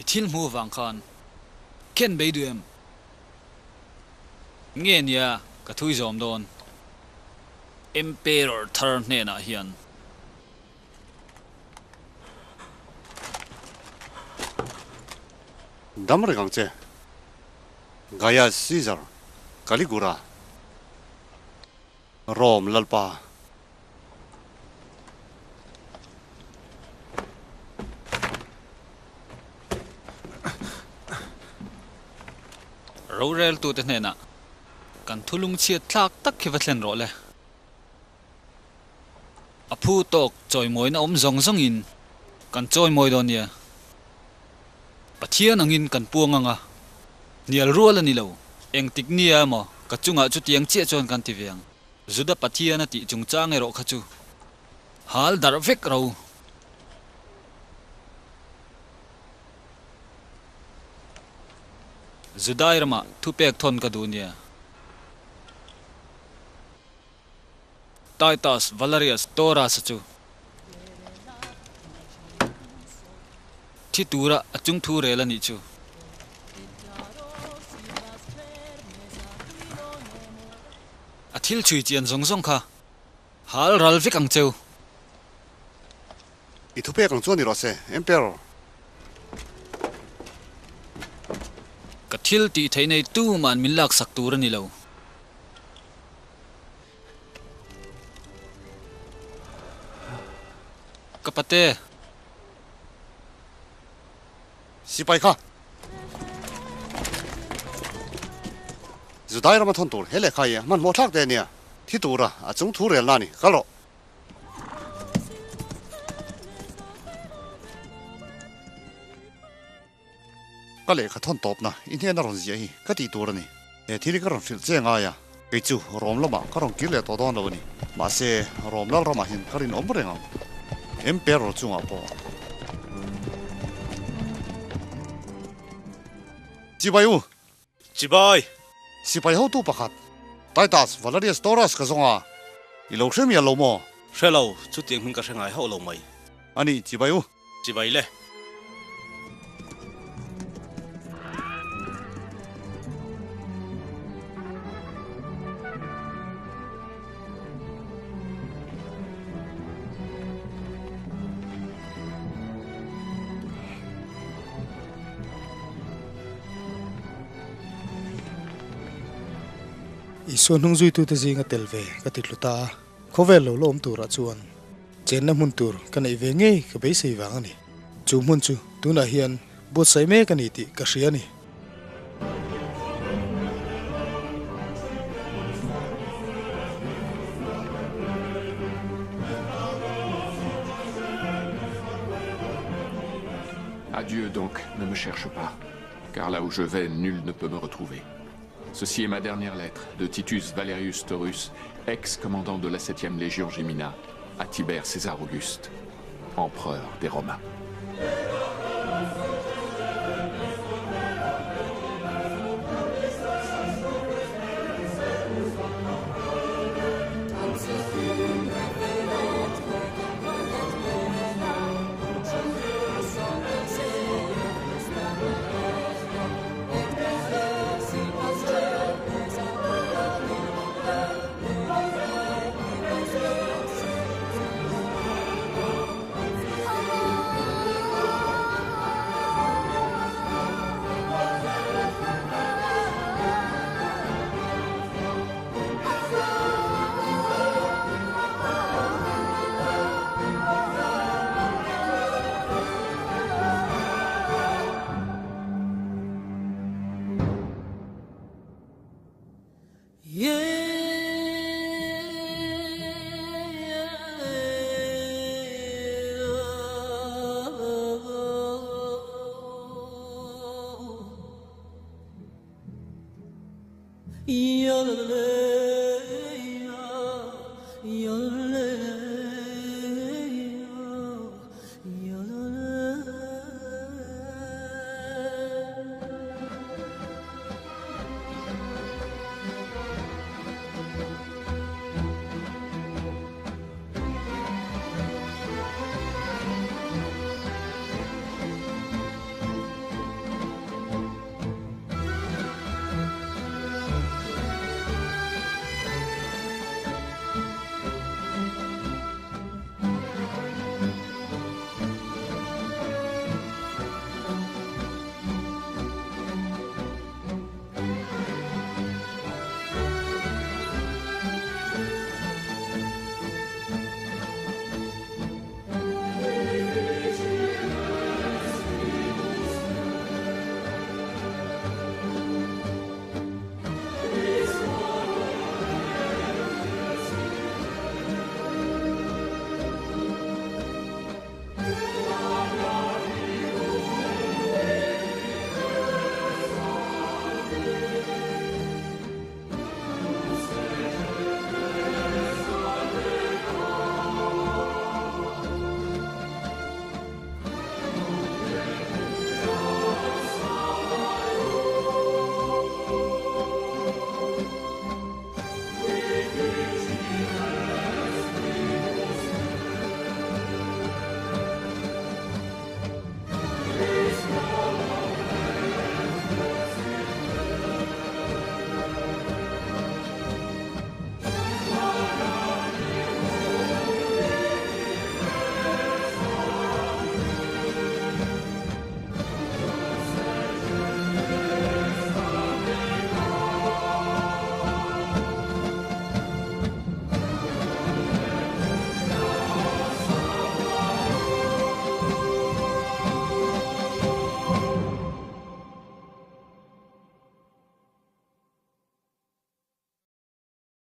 I thil hmu vang khan ken bei duh em? Nge nia ka thui zawm dawn? Emperor thar hnenah hian. Dam reng ang che. Gaius Caesar, Caligula, Rome lalpa. Roreltute hnenah kan thu lungchhiat thlak tak hi va thlen rawh le. A phu tawk chawimawina awm zawng zawngin kan chawimawi dawn nia. Pathian angin kan puang ang a, hnial rual a ni lo. Engtik nia emaw ka chungah chutiang chiah chuan kan ti ve ang. Juda Pathian a tih chungchang erawh kha chu hal darh vek ro. Judai ramah thupek thawn ka duh nia. Titus Valerius Taurus-a chu thi tura a chung thu rel a nih chu. A thil chhui chian zawng zawng kha hal ral vek ang cheu. I thupek ang chuan i rawh se, Emperor. Ka thil tih theih nei tuman min laksak tur a ni lo. Ka pate. Sipai kha. Judai rama thawn tur he lehkha hi hmanhmawh thlak te ania. Thi tura a chung thu relna a ni. Kal rawh. Ka lehkha thawn tawpna i hnena rawn ziah hi ka tih tur a ni. He thil hi ka rawn hrilh che ngai a, kei chu Rom lamah ka rawn kir leh tawh dawn lo a ni. Mahse, Rom lal ramah hian ka rinawm reng ang. Emperor chungah pawh. Chibai u! Chibai! Sipai hotu pakhat, Titus Valerius Taurus ka zawng a, i lo hre mial lo maw? Hre lo, chutiang hming ka hre ngai hauh lo mai. A ni, chibai u. Chibai le. Isua hnung zuitute zinga tel ve ka ti tlu ta a, khawvel lo la awm turah chuan chenna hmun tur ka neih ve ngei ka beisei vang a ni. Chu hmun chu tunah hian buatsaih mek a ni tih ka hria a ni. Adieu donc, ne me cherche pas, car là où je vais, nul ne peut me retrouver. Ceci est ma dernière lettre de Titus Valerius Taurus, ex-commandant de la 7e Légion Gemina, à Tibère César Auguste, empereur des Romains.